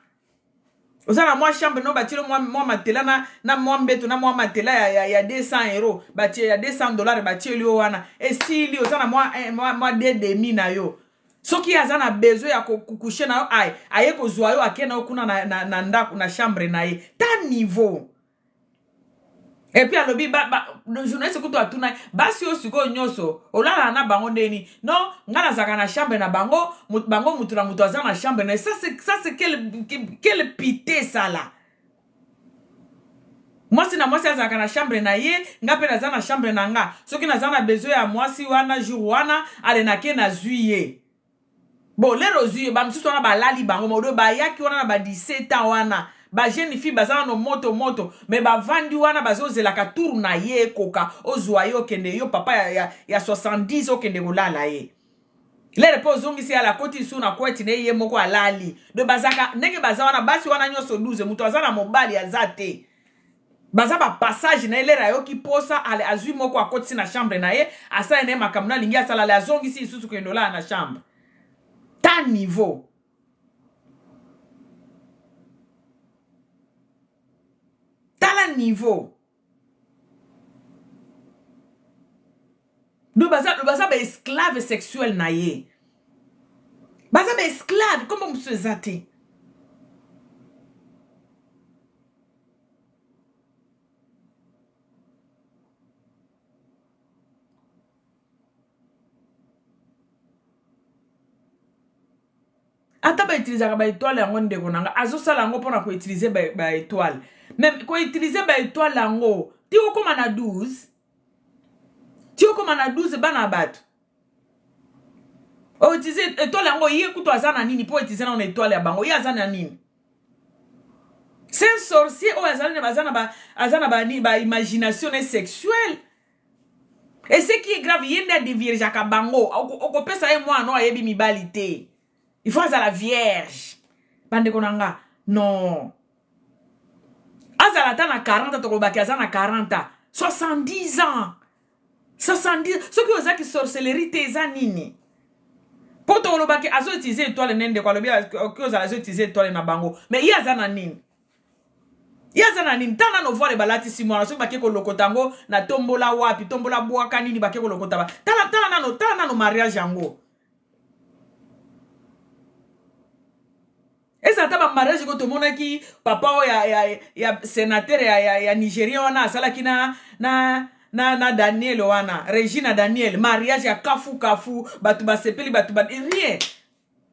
Oza na mwa chambre no, batieli mwa, mwa matela na mwa mbeto na mwa matela ya 200 euro, batie ya 200 dollars, batieli yo wana, esili. Oza na mwa, eh, mwa deux demi na yo. Soki aza na besoin ya kocoucher na yo, ay aye kozwa yo, ake na yo kuna na ndako, na chambre na ye. Ta niveau. Et puis alobi ba, journaliste kutu atuna basi oyo sikoyo nyonso olalaka na bango ndeni? Non, nga nazalaka na chambre na bango, bango mutu na mutu aza na chambre na ye. Ça c'est quelle pité ça là? Mwasi na mwasi azalaka na chambre na ye, nga mpe naza na chambre na nga. Soki naza na besoin ya mwasi wana jour wana, ale nake nazwi ye. Bon, lero ozwi ye, bamisusu wana balali bango modo bayaki wana na ba 17 ans wana, bajeune fille baza nano moto moto, me bavandi wana bazozelaka tour na ye ekoka, ozwa ye, okende yo papa ya 70, okende kolala ye. Lere mpe ozongisi ye, akoti lisusu na kweti na ye, ye moko alali. Donc bazalaka ndenge baza wana, basi wana nyonso 12, moto aza na mobali aza te, baza bapassage na ye. Lere ayoki posa, ale azwi moko, akotisi na chambre na ye, asali na ye makambo na alingi asala, ale azongisi lisusu kokende olala na chambre. Ta niveau. Tala niveau. Donc baza baesclave sexuel na ye, baza baesclave, kombo mosusu eza te. Ata bautilisaka baétoile yango, ndeko na nga azosala yango mpona koutiliser baétoile, mais koutiliser baétoile yango ti okóma na 12, ti okóma na 12 bana bato, outiliser étoile yango. Ye kutu aza na nini mpo utiliser nano étoile ya bango? Ye aza na nini? C'est un sorcier oyo azali na aza na ba aza na ba ba imagination ne sexuelle. Et ce qui est grave, ye nde adeviergeaka bango. Okopesa ye mwana oyo ayebi mibali te, il faut azala vierge. Bandeko na nga, Non, azala ata na 40 ans, tokolobaki aza na 40 ans. 70 ans, 70, soki ozaki sorcellerie te, eza nini? Mpo tokolobaki azoutiliser étoile ne. Ndeko alobi oki ozala azoutiliser étoile na bango, mais ye aza na nini? Ye aza na nini? Ntango nano voile balatisi mwana, soki bake kolokota yango na tombola wapi, tombola bwaka nini, bake kolokota ba. Tala, tala nano, tala nano mariage yango. Ezala ata bamariage ko tomonaki papa oyo ya sénateur ya Nigérien wana asalaki na Daniel wana, Regina Daniel, mariage ya kafu kafu, bato basepeli, bato ba rien.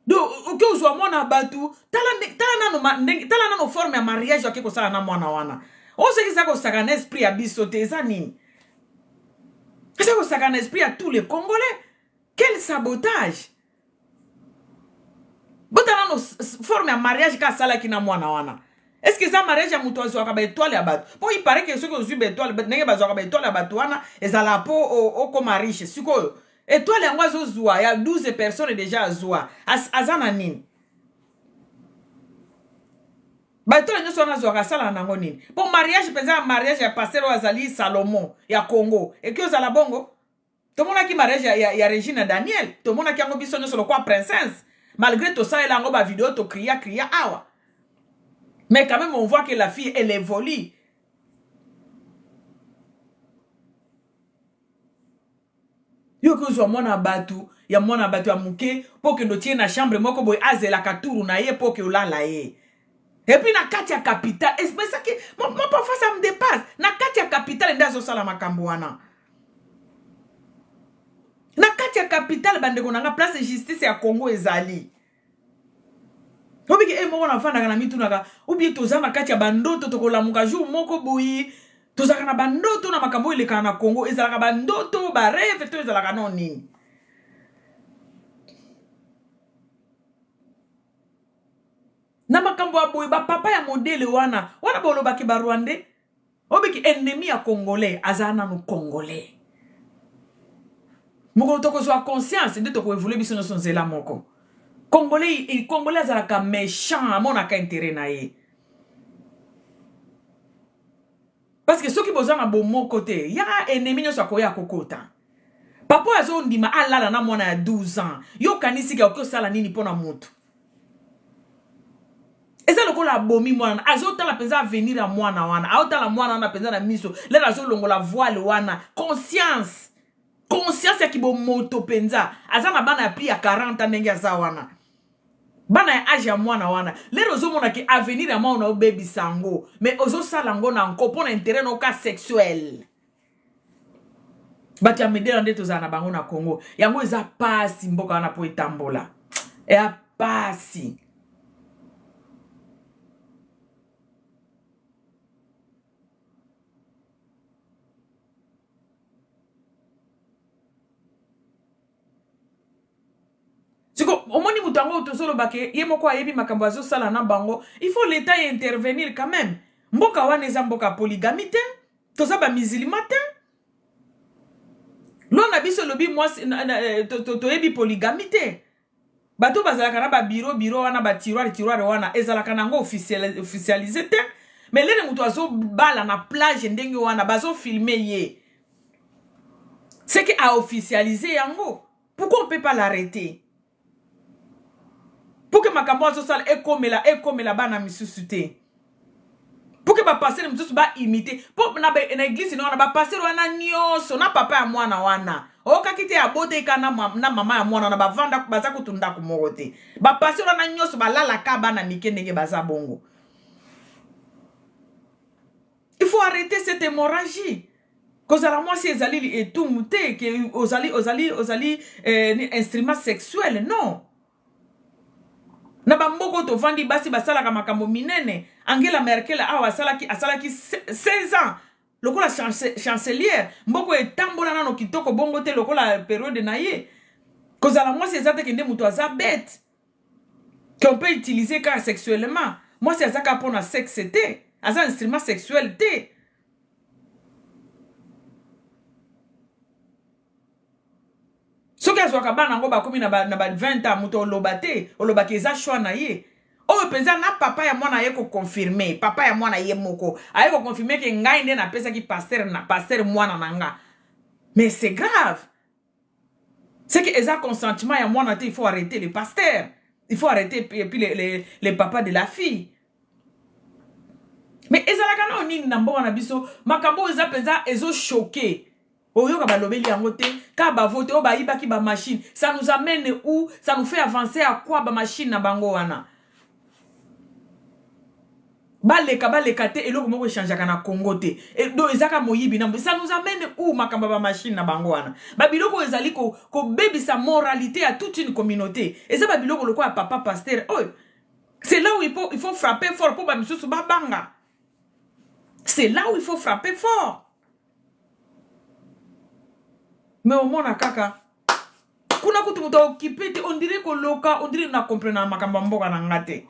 Donc oke ozwa mwana bato, tala, tala nano ndenge, tala nano forme ya mariage ake kosala na mwana wana. Oyo soki eza kosaka na esprit ya biso te, eza nini? Eza kosaka na esprit ya tous les Congolais. Quel sabotage! Botala nano forme ya mariage ka asalaki na mwana wana. Est ce que eza mariage ya moto azwaka baétoile ya bato? Mpo il paraît que soki ozwi baétoile, ndenge bazwaka baétoile ya bato wana, ezala mpo okoma riche. Sikoyo étoile yango azozwa ya 12 personnes déjà, azwa, aza na nini? Baétoile nyonso wana azwaka, asalaka nango nini? Mpo mariage mpenza ya mariage ya pasteur oyo azali Salomon ya Congo eki ozala bongo. Tomonaki mariage ya Regina Daniel, tomonaki yango biso nyonso lokwa princesse, malgré tosalela yango bavideo, tokria kria awa, mais quand même on voit que la fille, elle évolue. Yo kozwa mwana bato, ya mwana bato ya moke, mpo okende otie na chambre moko boye, azelaka tour na ye mpo oke olala ye. Et puis na kati ya capitale, esaki moi parfois ça me dépasse. Na kati ya capitale nde azosala makambo wana, na kati ya capitale. Bandeko na nga, place justice ya Congo ezali obiki e moko nafandaka na mitunaka ubie toza na kati ya bandoto, tokolamuka jour moko boye, tozalaka na bandoto na makambo oyo elekaka na Congo, ezalaka bandoto, barêve to ezalaka no nini? Na makambo ya boye, bapapa ya modèle wana wana, bolobaki Barwandais obiki ennemi ya Congolais, aza nanu Congolais. Mokolo tokozwa conscience nde tokoévoluer biso nyonso nzela moko. Congolais, Congolais azalaka méchant, amonaka intérêt na ye, parce que soki boza na bomoko te, ya ennemi nyonso akoya kokota. Papa oyo azondima alala na mwana ya 12 ans, yo okanisi ke okoki osala nini mpo na motu? Eza lokola abomi mwana. Azotala mpenza avenir ya mwana wana, aotala mwana wana mpenza na miso lelo azolongola voile wana. Conscience, conscience ya kibomoto mpenza. Aza na bana ya plus ya 40, ndenge aza wana, bana ya âge ya mwana wana. Lelo ozomona ke avenir ya mwana obebisa yango, mais ozosala yango na nko mpo na intérêt na oka sexuel. Bato ya modèle nde tozala na bango na Congo. Yango eza pasi, mboka wana mpo etambola eya pasi. Siko omoni moto yango tozoloba ke ye moko ayebi makambo azosala na bango. Il faut l'État intervenir quand même. Mboka wana eza mboka polygamie te, toza bamusulman te. Loi na biso elobi mwasi, toyebi polygamie te. Bato bazalaka na babiro biro wana, batiroir tiroir wana, ezalaka nango officialisé te. Mais lere moto azobala na plage ndenge wana, bazofilmer ye, c'est que aofficialiser yango. Pourquoi on peut pas l'arrêter pour que makambo azosala ekomela bana misusu te, pour que bapasteur mosusu baimiter? Mpo na église na wana, bapasteur wana nyonso na papa ya mwana wana, oyokaki te aboteka na mama ya mwana wana, bavanda, baza kutu ndako moko te. Bapasteur wana nyonso balalaka bana mike ndenge baza bongo. Il faut arrêter cette hémorragie. Kozala mwasi ezali etumu te ke ozali instrument sexuel, non. Na bamboka oyo tovandi, basi basalaka makambo minene. Angela Merkel awa asalaki 16 ans lokola chancelière, mboka etambola nano kitoko bongo te lokola période na ye. Kozala mwasi eza te kende moto aza bête qu'on peut utiliser kaka sexuellement. Mwasi aza kaka mpona sexe te, aza instrument sexuel te. Soki azwaka bana yango bakomi na ba 20 ans, moto oloba te, olobaki eza choix na ye. Oyo mpenza na papa ya mwana aye koconfirme, papa ya mwana ye moko aye koconfirme ke ngai nde napesaki pasteur na pasteur mwana na nga. Mais c'est grave. C'est que eza consentement ya mwana te, il faut arrêter le pasteur. Il faut arrêter et puis le papa de la fille. Mais ezalaka nao nini na mboka na biso, makambo oyo eza mpenza ezochoke. Oyoka balobeli yango te, ka bavote oyo bayibaki ba machine, ça nous amène où? Ça nous fait avancer à quoi ba machine na bango wana? Baleka baleka te, eloko moko echangeaka na Congo te. Donc ezaka moyibi na ça nous amène où makambo ba machine na bango wana? Ba biloko oyo ezali kobebisa moralité ya toute une communauté. Eza ba biloko lokola papa pasteur oyo. C'est là où il faut frapper fort pour ba misusu ba banga. C'est là où il faut frapper fort. Mais omona kaka kuna kutu moto aokipe te, on dirait koloka, on dirait na comprendre makambo ya mboka na nga te.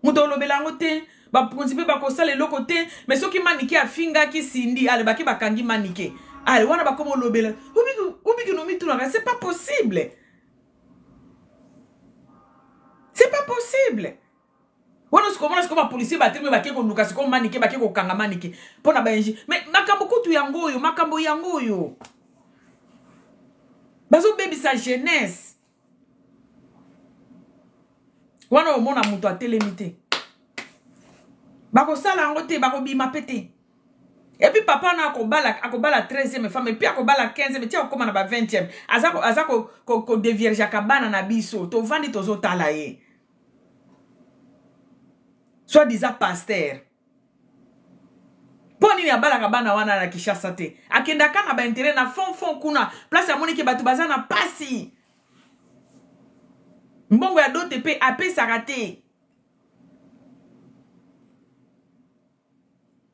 Moto olobela yango te, bakonzi mpe bakosala eloko te. Mais soki Manike afingaki Cindy, ale baki bakangi Manike, ale wana bakoma olobela obiki no mitunaka, c'est pas possible, c'est pas possible. Wana sikomona sikoyo bapolisier batelemi, bake koluka sikoyo Manike, bake kokanga Manike mpo na baingi. Mais makambo kutu yango oyo, makambo yango oyo bazobebisa jeunesse wana. Omona moto atelemi te, bakosala yango te, bakobima pe te. Et puis papa na akobala, akobala 13e femme, et puis akobala 15e, ti akokoma na ba 20e, aza kodeviergeaka bana na biso. Tovandi tozotala ye, soit disant pasteur. Mpo nini abalaka bana wana na Kinshasa te? Akendaka na baintérêt na fond fond kuna, place amoniki bato baza na pasi. Mbongo ya dote mpe apesaka te,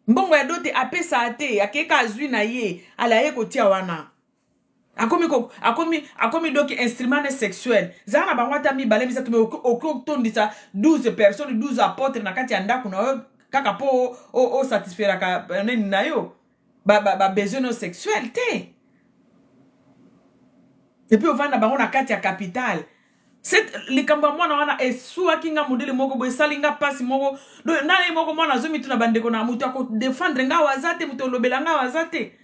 mbongo ya dote apesaka te. Akeka azwi na ye, ala aye kotia wana, akomi donc instrument ne sexuel. Zala na bango ata mibale, misato, mais okoki otondisa 12 personnes, 12 apôtre na kati ya ndako na yo kaka mpo osatisfairaka nini na yo, babesoin no sexuel te. Et puis ovanda bango na kati ya capitale. Likambo ya mwana wana eswaki nga modele moko boye, esali nga mpasi moko na ye moko. Mwana azomituna, bandeko na moto akodefendre nga awa aza te, moto olobela nga awa aza te.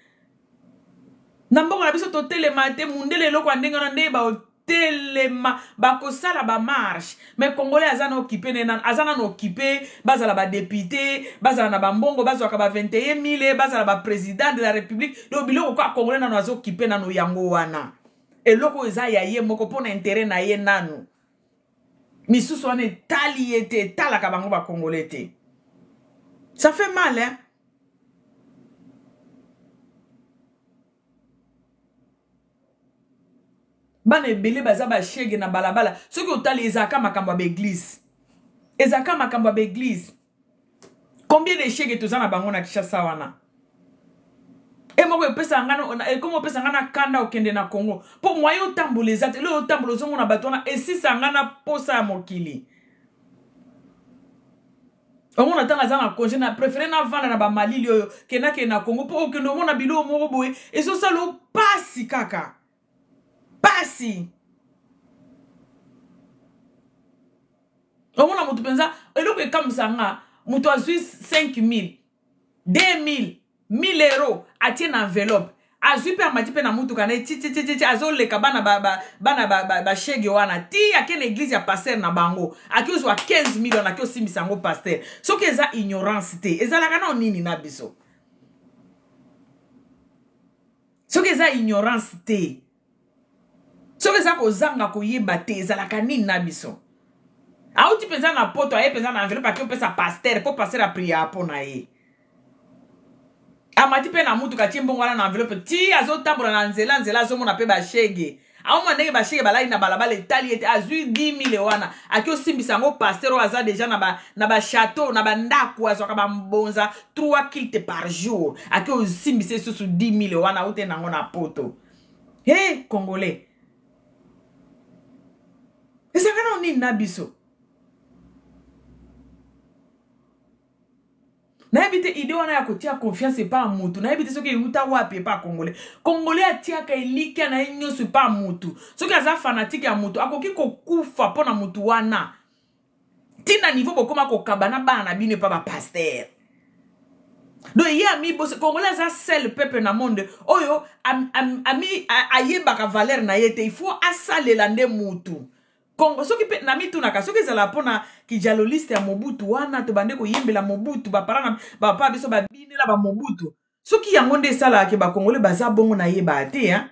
Na mboka na biso totelema te. Mundele eloko ya ndenge wana nde baotelema, bakosala bamarche. Mais congolais aza na okipe ne, aza nano okipe bazala badéputé, bazala na bambongo, bazwaka ba 21 000, bazala baprésident de la République. Donc biloko kwa congolais nano azokipe nano yango wana, eloko oyo eza ya ye moko mpo na intérêt na ye nanu. Misusu wana etali ye te, etalaka bango bacongolais te. Ça fait mal, hein? Bana ebele baza bashege na balabala. Soki otali, ezalaka makambo ya baeglise, ezalaka makambo ya baeglise. Combien de shege toza na bango na Kinshasa wana? E moko epesaka nga, ekoma opesa nga na kanda. Okende na Congo mpo mwaye otambola eza te. Lelo otambola, ozomona bato wana, esisa nga na posa ya mokili. Omona ntango aza na congé, na préféré navanda na bamalili oyo kendakende na Congo, mpo okende omona biloko moko boye ezosala opasi kaka pasi. Omona motu mpenza, eloko ekamwisa nga, moto azwi 5000, 2000, 1000 euro, atie na enveloppe, azwi mpe amati mpe na mutuka na ye, titititi, azoleka bana bana bashege wana, ti ake na église ya pasteur na bango, ake ozwa 15 million, ake osimbisa yango pasteur. Soki eza ignorance te, ezalaka nao nini na biso? Soki eza ignorance te, soki eza kozanga koyeba te, ezalaka nini na biso? Auti mpenza na poto, aye mpenza na enveloppe, ake opesa pasteur mpo pasteur aprier mpo na ye. Amati mpe na mutuka, atie mbongo wana na enveloppe, ti azotambola na nzela nzela, azomona mpe bashege, aomona ndenge bashege balali na balabala, etali ete azwi 10 000 wana, aki osimbisa yango pasteur oyo aza déjà na bachateau, na bandako, azwaka bambonza 3 culte par jour. Aki osimbisa lisusu 10 000 wana aute nango na poto. He, congolais, ezalaka nao nini na biso? Nayebi te idée wana ya kotia confiance epa ya mutu, nayebi te soki euta wapi epa ya congolais. Congolais atiaka elikya na ye nyonso epa ya mutu. Soki aza fanatique ya mutu, akoki kokufa mpo na mutu wana. Ntina niveau bokoma kokaba na bana na bino epa bapastere. Donc ye amibosi. Congolais aza seul peuple na monde oyo ayebaka valeur na ye te. Il faut asalela nde mutu. Congo soki mpe namitunaka soki ezala mpona kijaloliste ya Mobutu wana, tobande koyembela Mobutu, bapara na bapapa biso babinela bamobutu, soki yango nde esalaka ke bakongole baza bongo, nayebaka te, hein?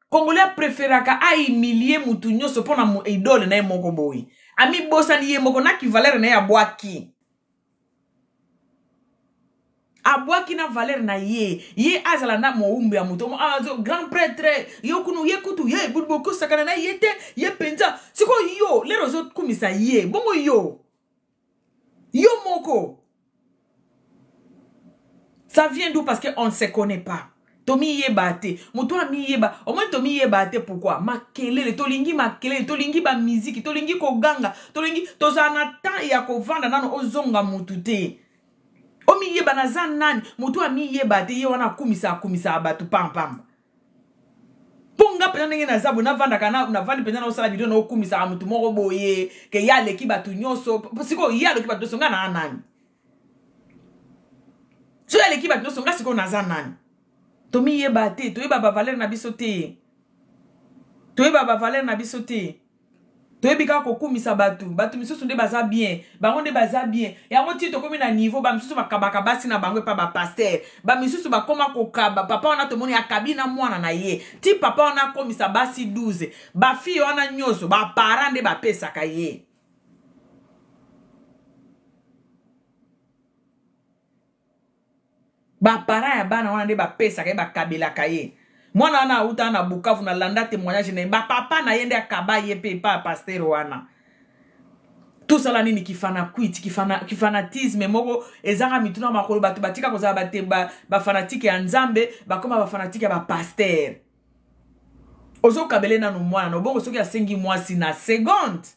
Congolais apréféraka ahumilie mutu nyonso mpona idole na ye moko boye. Amibosani ye moko na kivaleur na ye, abwaki na valeur na ye. Ye azala na mowumbu ya moto, grand prêtre yo kunu, ye kutu ye bokosakana na ye te. Ye mpenza sikoyo, yo lero ozokumisa ye bongo, yo moko, ça vient d'où? Parce que on ne se connaît pas. Tomiyeba te. Moto amiyeba omoni, tomiyeba te. Pourquoi makelele? Tolingi makelele, tolingi bamiziki, tolingi koganga, tolingi tozala na temps ya kovanda nano ozonga mutu te, omiyeba naza nani. Moto amiyeba te, ye wana akumisa, akumisaka bato pampamba. Mpo nga mpenza ndenge naza boye, navandaka, navandi mpenza, naosala video, naokumisaka motu moko boye ke ye aleki bato nyonso. Sikoyo ye aleki bato nyonso, nga naa nani? Soki aleki bato nyonso, nga sikoyo naza nani? Tomiyeba te, toyeba bavaleur na biso te, toyeba bavaleur na biso te. Toyebi kaka kokumisa bato. Bato misusu nde baza bien, bango nde baza bien. Yango ti tokomi na niveau bamisusu bakabaka basi na bango epa bapasteur, bamisusu bakoma kokaba. Papa wana tomoni akabi na mwana na ye, ti papa wana akomisa basi 12. Bafille wana nyonso, baparent nde bapesaka ye. Baparent ya bana wana nde bapesaka ye, bakabelaka ye. Mwana wana auta na Bukavu, nalanda témoignage na ye, bapapa na ye nde akaba ye mpe epa ya pasteur wana. Tosala nini? Kifanakwiti, kifanatisme moko ezanga mituna makolo. Bato batika kozala bafanatike ya Nzambe, bakoma bafanatike ya bapasteur. Ozokabele nano mwana na obongo, soki asengi mwasi na seconde,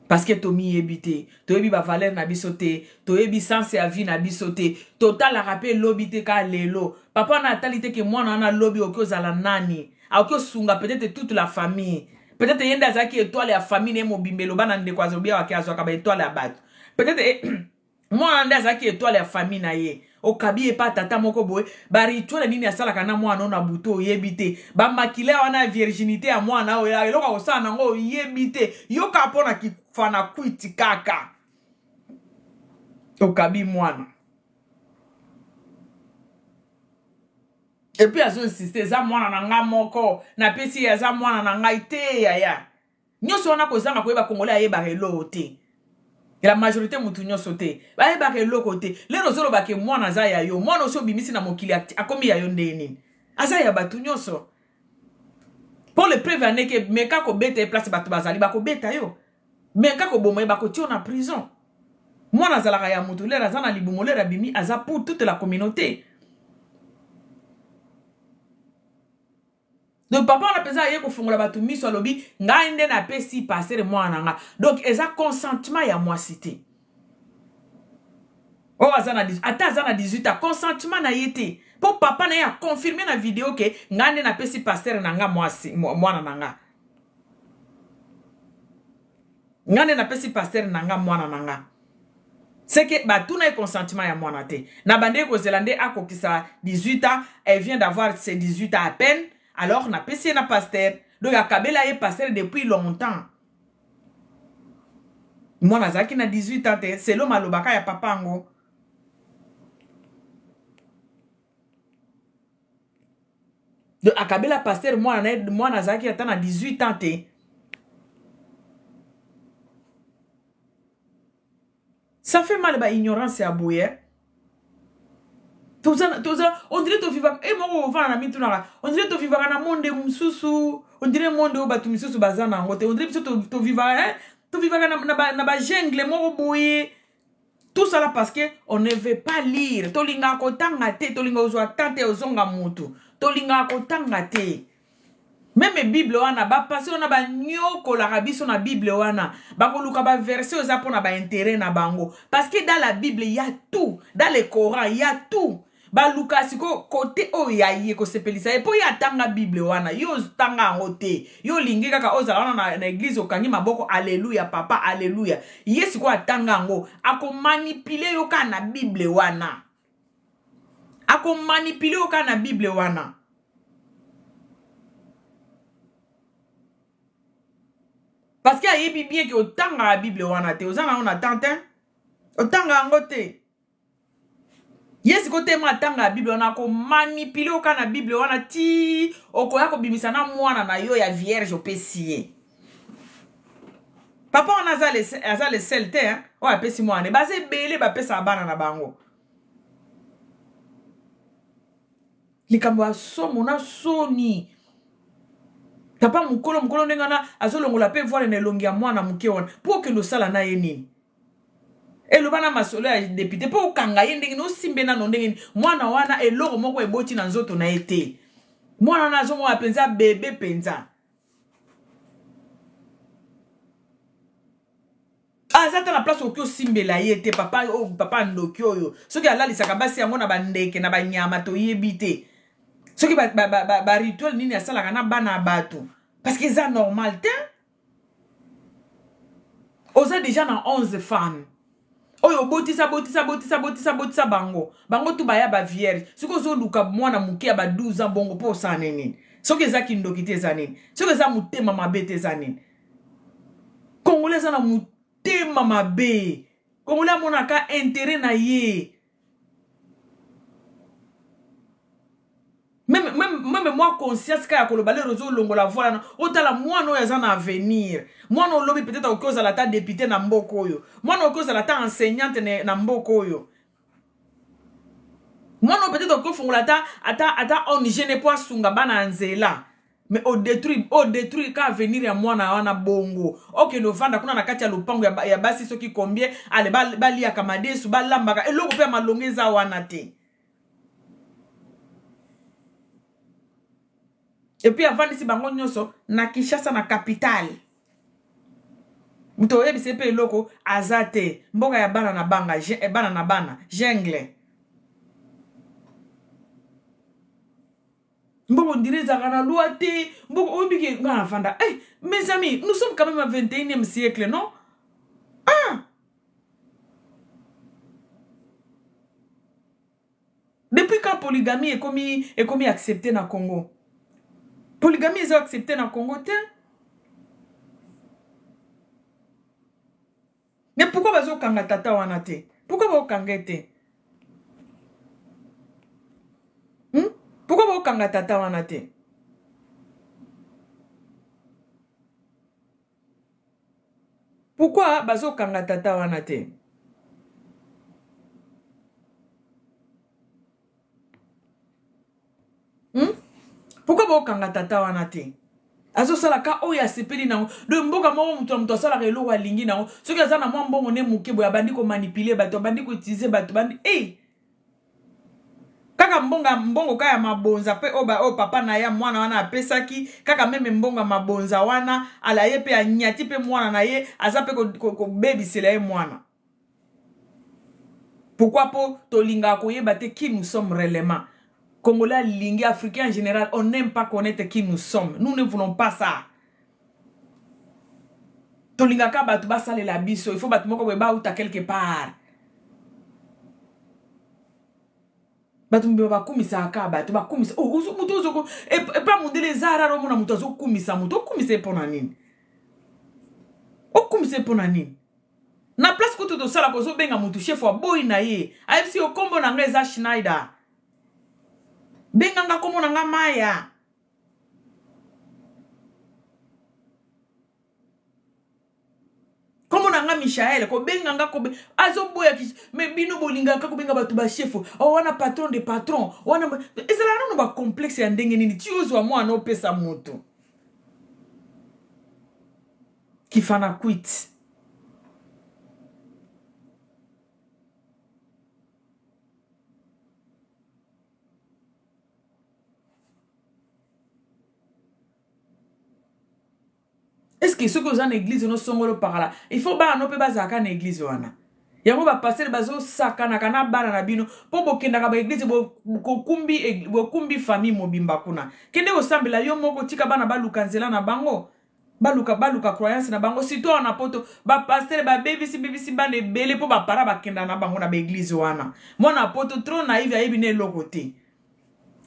parce que tomiyebi te, toyebi bavaleur na biso te, toyebi sens ya vie na biso te, totalaka mpe lobi te, kaka lelo. Papa wana atali te ke mwana wana lobi oki ozala nani, akoki osunga peut-être toute la famille. Peut-être ye nde azalaki étoile ya famille na ye mobimba. Eloba na ndeko azobi awaki azwaka baétoile ya bato. Peut-être mwana nde azalaki étoile ya famille na ye. Okabi ye pa tata moko boye, barituel nini asalaka na mwana oyo na butu, oyebi te. Bamakila wana ya virginité ya mwana oyo, eloko akosala nango oyebi te. Yoka, mpo na kifana kwiti kaka okabi mwana. Et puis azoinsiste: "Eza mwana na nga moko napesi ye, aza mwana na ngai te." Yaya, nyonso wana kozanga koyeba. Congolais ayebaka eloko te, la majorité, mutu nyonso te, bayebaka eloko te. Lelo ozolobake mwana aza ya yo. Mwana osi obimisi na mokili, akomi ya yo ndenge nini? Aza ya bato nyonso. Mpo le preuve aneke, meka kobeta ye place bato bazali, bakobeta yo. Meka koboma ye, bakotia yo na prison. Mwana azalaka ya motu. Lere aza na libumu, lere abimi, aza pour toute la communauté. Donc papa wana mpenza aye kofungola bato miso, alobi: "Ngai nde napesi pasteur mwana na nga." Donc eza consentement ya mwasi te. Oyo aza na, ata aza na 18 ans, consentement na ye te, mpo papa na ye aconfirme na video ke ngai nde napesi pasteur na nga mwasi, mwana na nga, ngai nde napesi pasteur na nga mwana na nga. C'est que batuna ye consentement ya mwana te. Na bandeki kozela nde akokisa 18 ans. Elle vient d'avoir ses 18 ans à peine, alors napesi ye na pasteur. Donc akabela ye pasteur depuis longtemps, mwana azalaki na 18 ans te, selo malobaka ya papa yango. Donc akabela pasteur mwana na ye, mwana azalaki ata na 18 ans te. Ça fait mal, baignorance ya boye. Toza, on dirait tovivaka e moko, ovanda na mitunaka, on dirait tovivaka na monde mosusu, on dirait monde oyo bato misusu baza na yango te. On dirait biso tovivaka, tovivaka na bajungle moko boye. Tout ça là parce que on ne veut pas lire. Tolingaka kotanga te, tolingaka kozwa temps te ozonga mutu, tolingaka kotanga te. Même Bible wana, bapasi wana banyokolaka biso na Bible wana, bakoluka baverset eza mpona baintérêt na bango, parce que dans la Bible y a tout, dans le Coran y a tout. Baluka sikoyo kote oyo ya ye kosepelisa ye, mpo ye atanga Bible wana, yo otanga yango te. Yo olingi kaka ozala wana na eglise, okangi maboko, alleluya papa, alleluya. Ye sikoyo atanga yango, akomanipule yo kaka na Bible wana, akomanipule yo kaka na Bible wana. Parce que ayebi bien ke otangaka Bible wana te, oza nango na temps te, otanga yango te. Ye sikoyo tema atanga ya Bible wana, akomanipule yo kaka na Bible wana ti okoya kobimisa na mwana na yo ya vierge opesi ye. Papa wana aza le seul te, hein, oyo apesi mwana. Baza ebele bapesaka bana na bango. Likambo ya somo na soni, papa mokolo mokolo ndenge wana azolongola mpe voile na elongi ya mwana moke wana, mpo okende osala na ye nini? Eloba na masolo ya depute, mpo okanga ye ndenge nini? Osimbe nano ndenge nini mwana wana? Eloko moko eboti na nzoto na ye te. Mwana wana azomona mpenza bebe mpenza, aza ata na place okoki osimbela ye te. Papa oyo, papa ndoki oyo, soki alalisaka basi yango na bandeke na banyama, toyebi te soki barituel ba, ba, ba, ba nini asalaka na bana ya bato, parce que eza normal te. Oza deja na 11 femmes oyo obotisa, botisa, botisa, botisa, botisa bango, bango tu baya bavierge. Soki ozoluka mwana moke ya ba 12 ans bongo, mpo osala nini? Soki eza kindoki te, eza nini? Soki eza motema mabe te, eza nini? Congolais aza na motema mabe. Congolais amonaka intérêt na ye. Même mwa conscience kaka ya koloba, lero ozolongola voile wana, otala mwana oyo aza na avenir. Mwana olobi peut-être okoki ozala ata député na mboka oyo, mwana okoki ozala ata enseignante na mboka oyo, mwana oyo peut-être okoki ofungola ata ONG ne mpo asunga bana ya nzela. Mais odétruire ka avenir ya mwana wana. Bongo okende ovanda kuna na kati ya lopango ya basi soki combien, ale baliaka madesu, balambaka eloko mpe ya malongo eza wana te. Et puis avandisi bango nyonso na Kinshasa, na capitale. Moto oyebisa mpe eloko aza te. Mboka ya bana na banga, bana na bana, jungle. Mboko ondire ezalaka na loi te. Mboko oyebi ke nga navanda. Eh, mes amis, nous sommes quand même à 21e siècle, non? Ah, depuis quand polygamie ekomi accepté na Congo? Polygamie eza accepté na Congo te. Mais pourquoi bazokanga tata wana te? Pourquoi bakokanga ye te? Pourquoi bakokanga tata wana te? Pourquoi bazokanga tata wana te? Pourquoi bakokanga tata wana te? Azosala ka oyo asepeli nango. Donc mboka moko, moto na moto asalaka eloko alingi nango. Soki aza na mwa mbongo ne moke boye, abandi komanipuler bato, abandi koutiliser bato, bandi hey! Kaka mbongo, mbongo kaka ya mabonza mpe oyo papa na ye mwana wana apesaki, kaka même mbongo ya mabonza wana, ala ye mpe anyati mpe mwana na ye, aza mpe kobebisela ye mwana. Pourquoi? Mpo tolingaka koyeba te qui nous sommes réellement. Congolais alingi, Africain en général, on n'aime pas connaître qui nous sommes. Nous ne voulons pas ça. Tolingaka bato basalela biso. Il faut bato moko boye bauta quelque part. Bato mobima bakumisaka kaka bato, bakumisa, oh, moto ozoko epa mondele. Eza rare omona moto azokumisa moto. Okumisa ye mpo na nini? Okumisa ye mpo na nini? Na place kutu tosalaka, ozobenga motu chef, aboyi na ye, ayebisi yo: "Nkombo na ngai eza Schneider, benganga nkombo na ngai Maya." Nkombo na nga Michael, kobenga nga kobe, azoboya. Mais bino bolingaka kobenga bato bachef. O wana patron de patron wana, ezalaka nano bacomplexe ya ndenge nini? Ti ozwa mwana, opesa moto kifana kwit. Est ce que soki oza na église no songolo pakala, il faut bana no mpe bazalaka na église wana? Yango ba pasteur bazo sakanaka na bana na bino po bokendaka ba eglise bokumbi bokumbi famille mobimba kuna. Kende kosambela yo moko tika bana baluka nzela na bango. Baluka baluka croyance na bango surtout awa na poto ba pasteur babebisi bebisi bana ebele po ba parents bakenda na bango na ba eglise wana. Mwana poto trop naive ayebi na eloko te.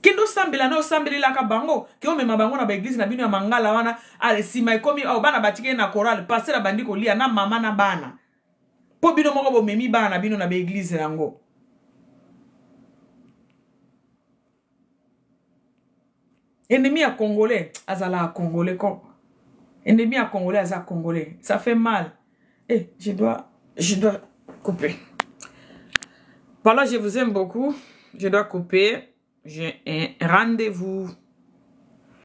Kende osambela na osambelelaka bango ke omema bango na ba eglise na bino ya mangala wana nsima ekomi awa bana batikeli na chorale pasteur abandi kolia na mama na bana. mpo bino moko bomemi bana na bino na baeglize yango. Ennemi ya congolais azalaka congolais ko ennemi ya congolais aza congolais, ça fait mal. Eh, je dois couper. Voilà, je vous aime beaucoup, je dois couper, j'ai un rendez-vous.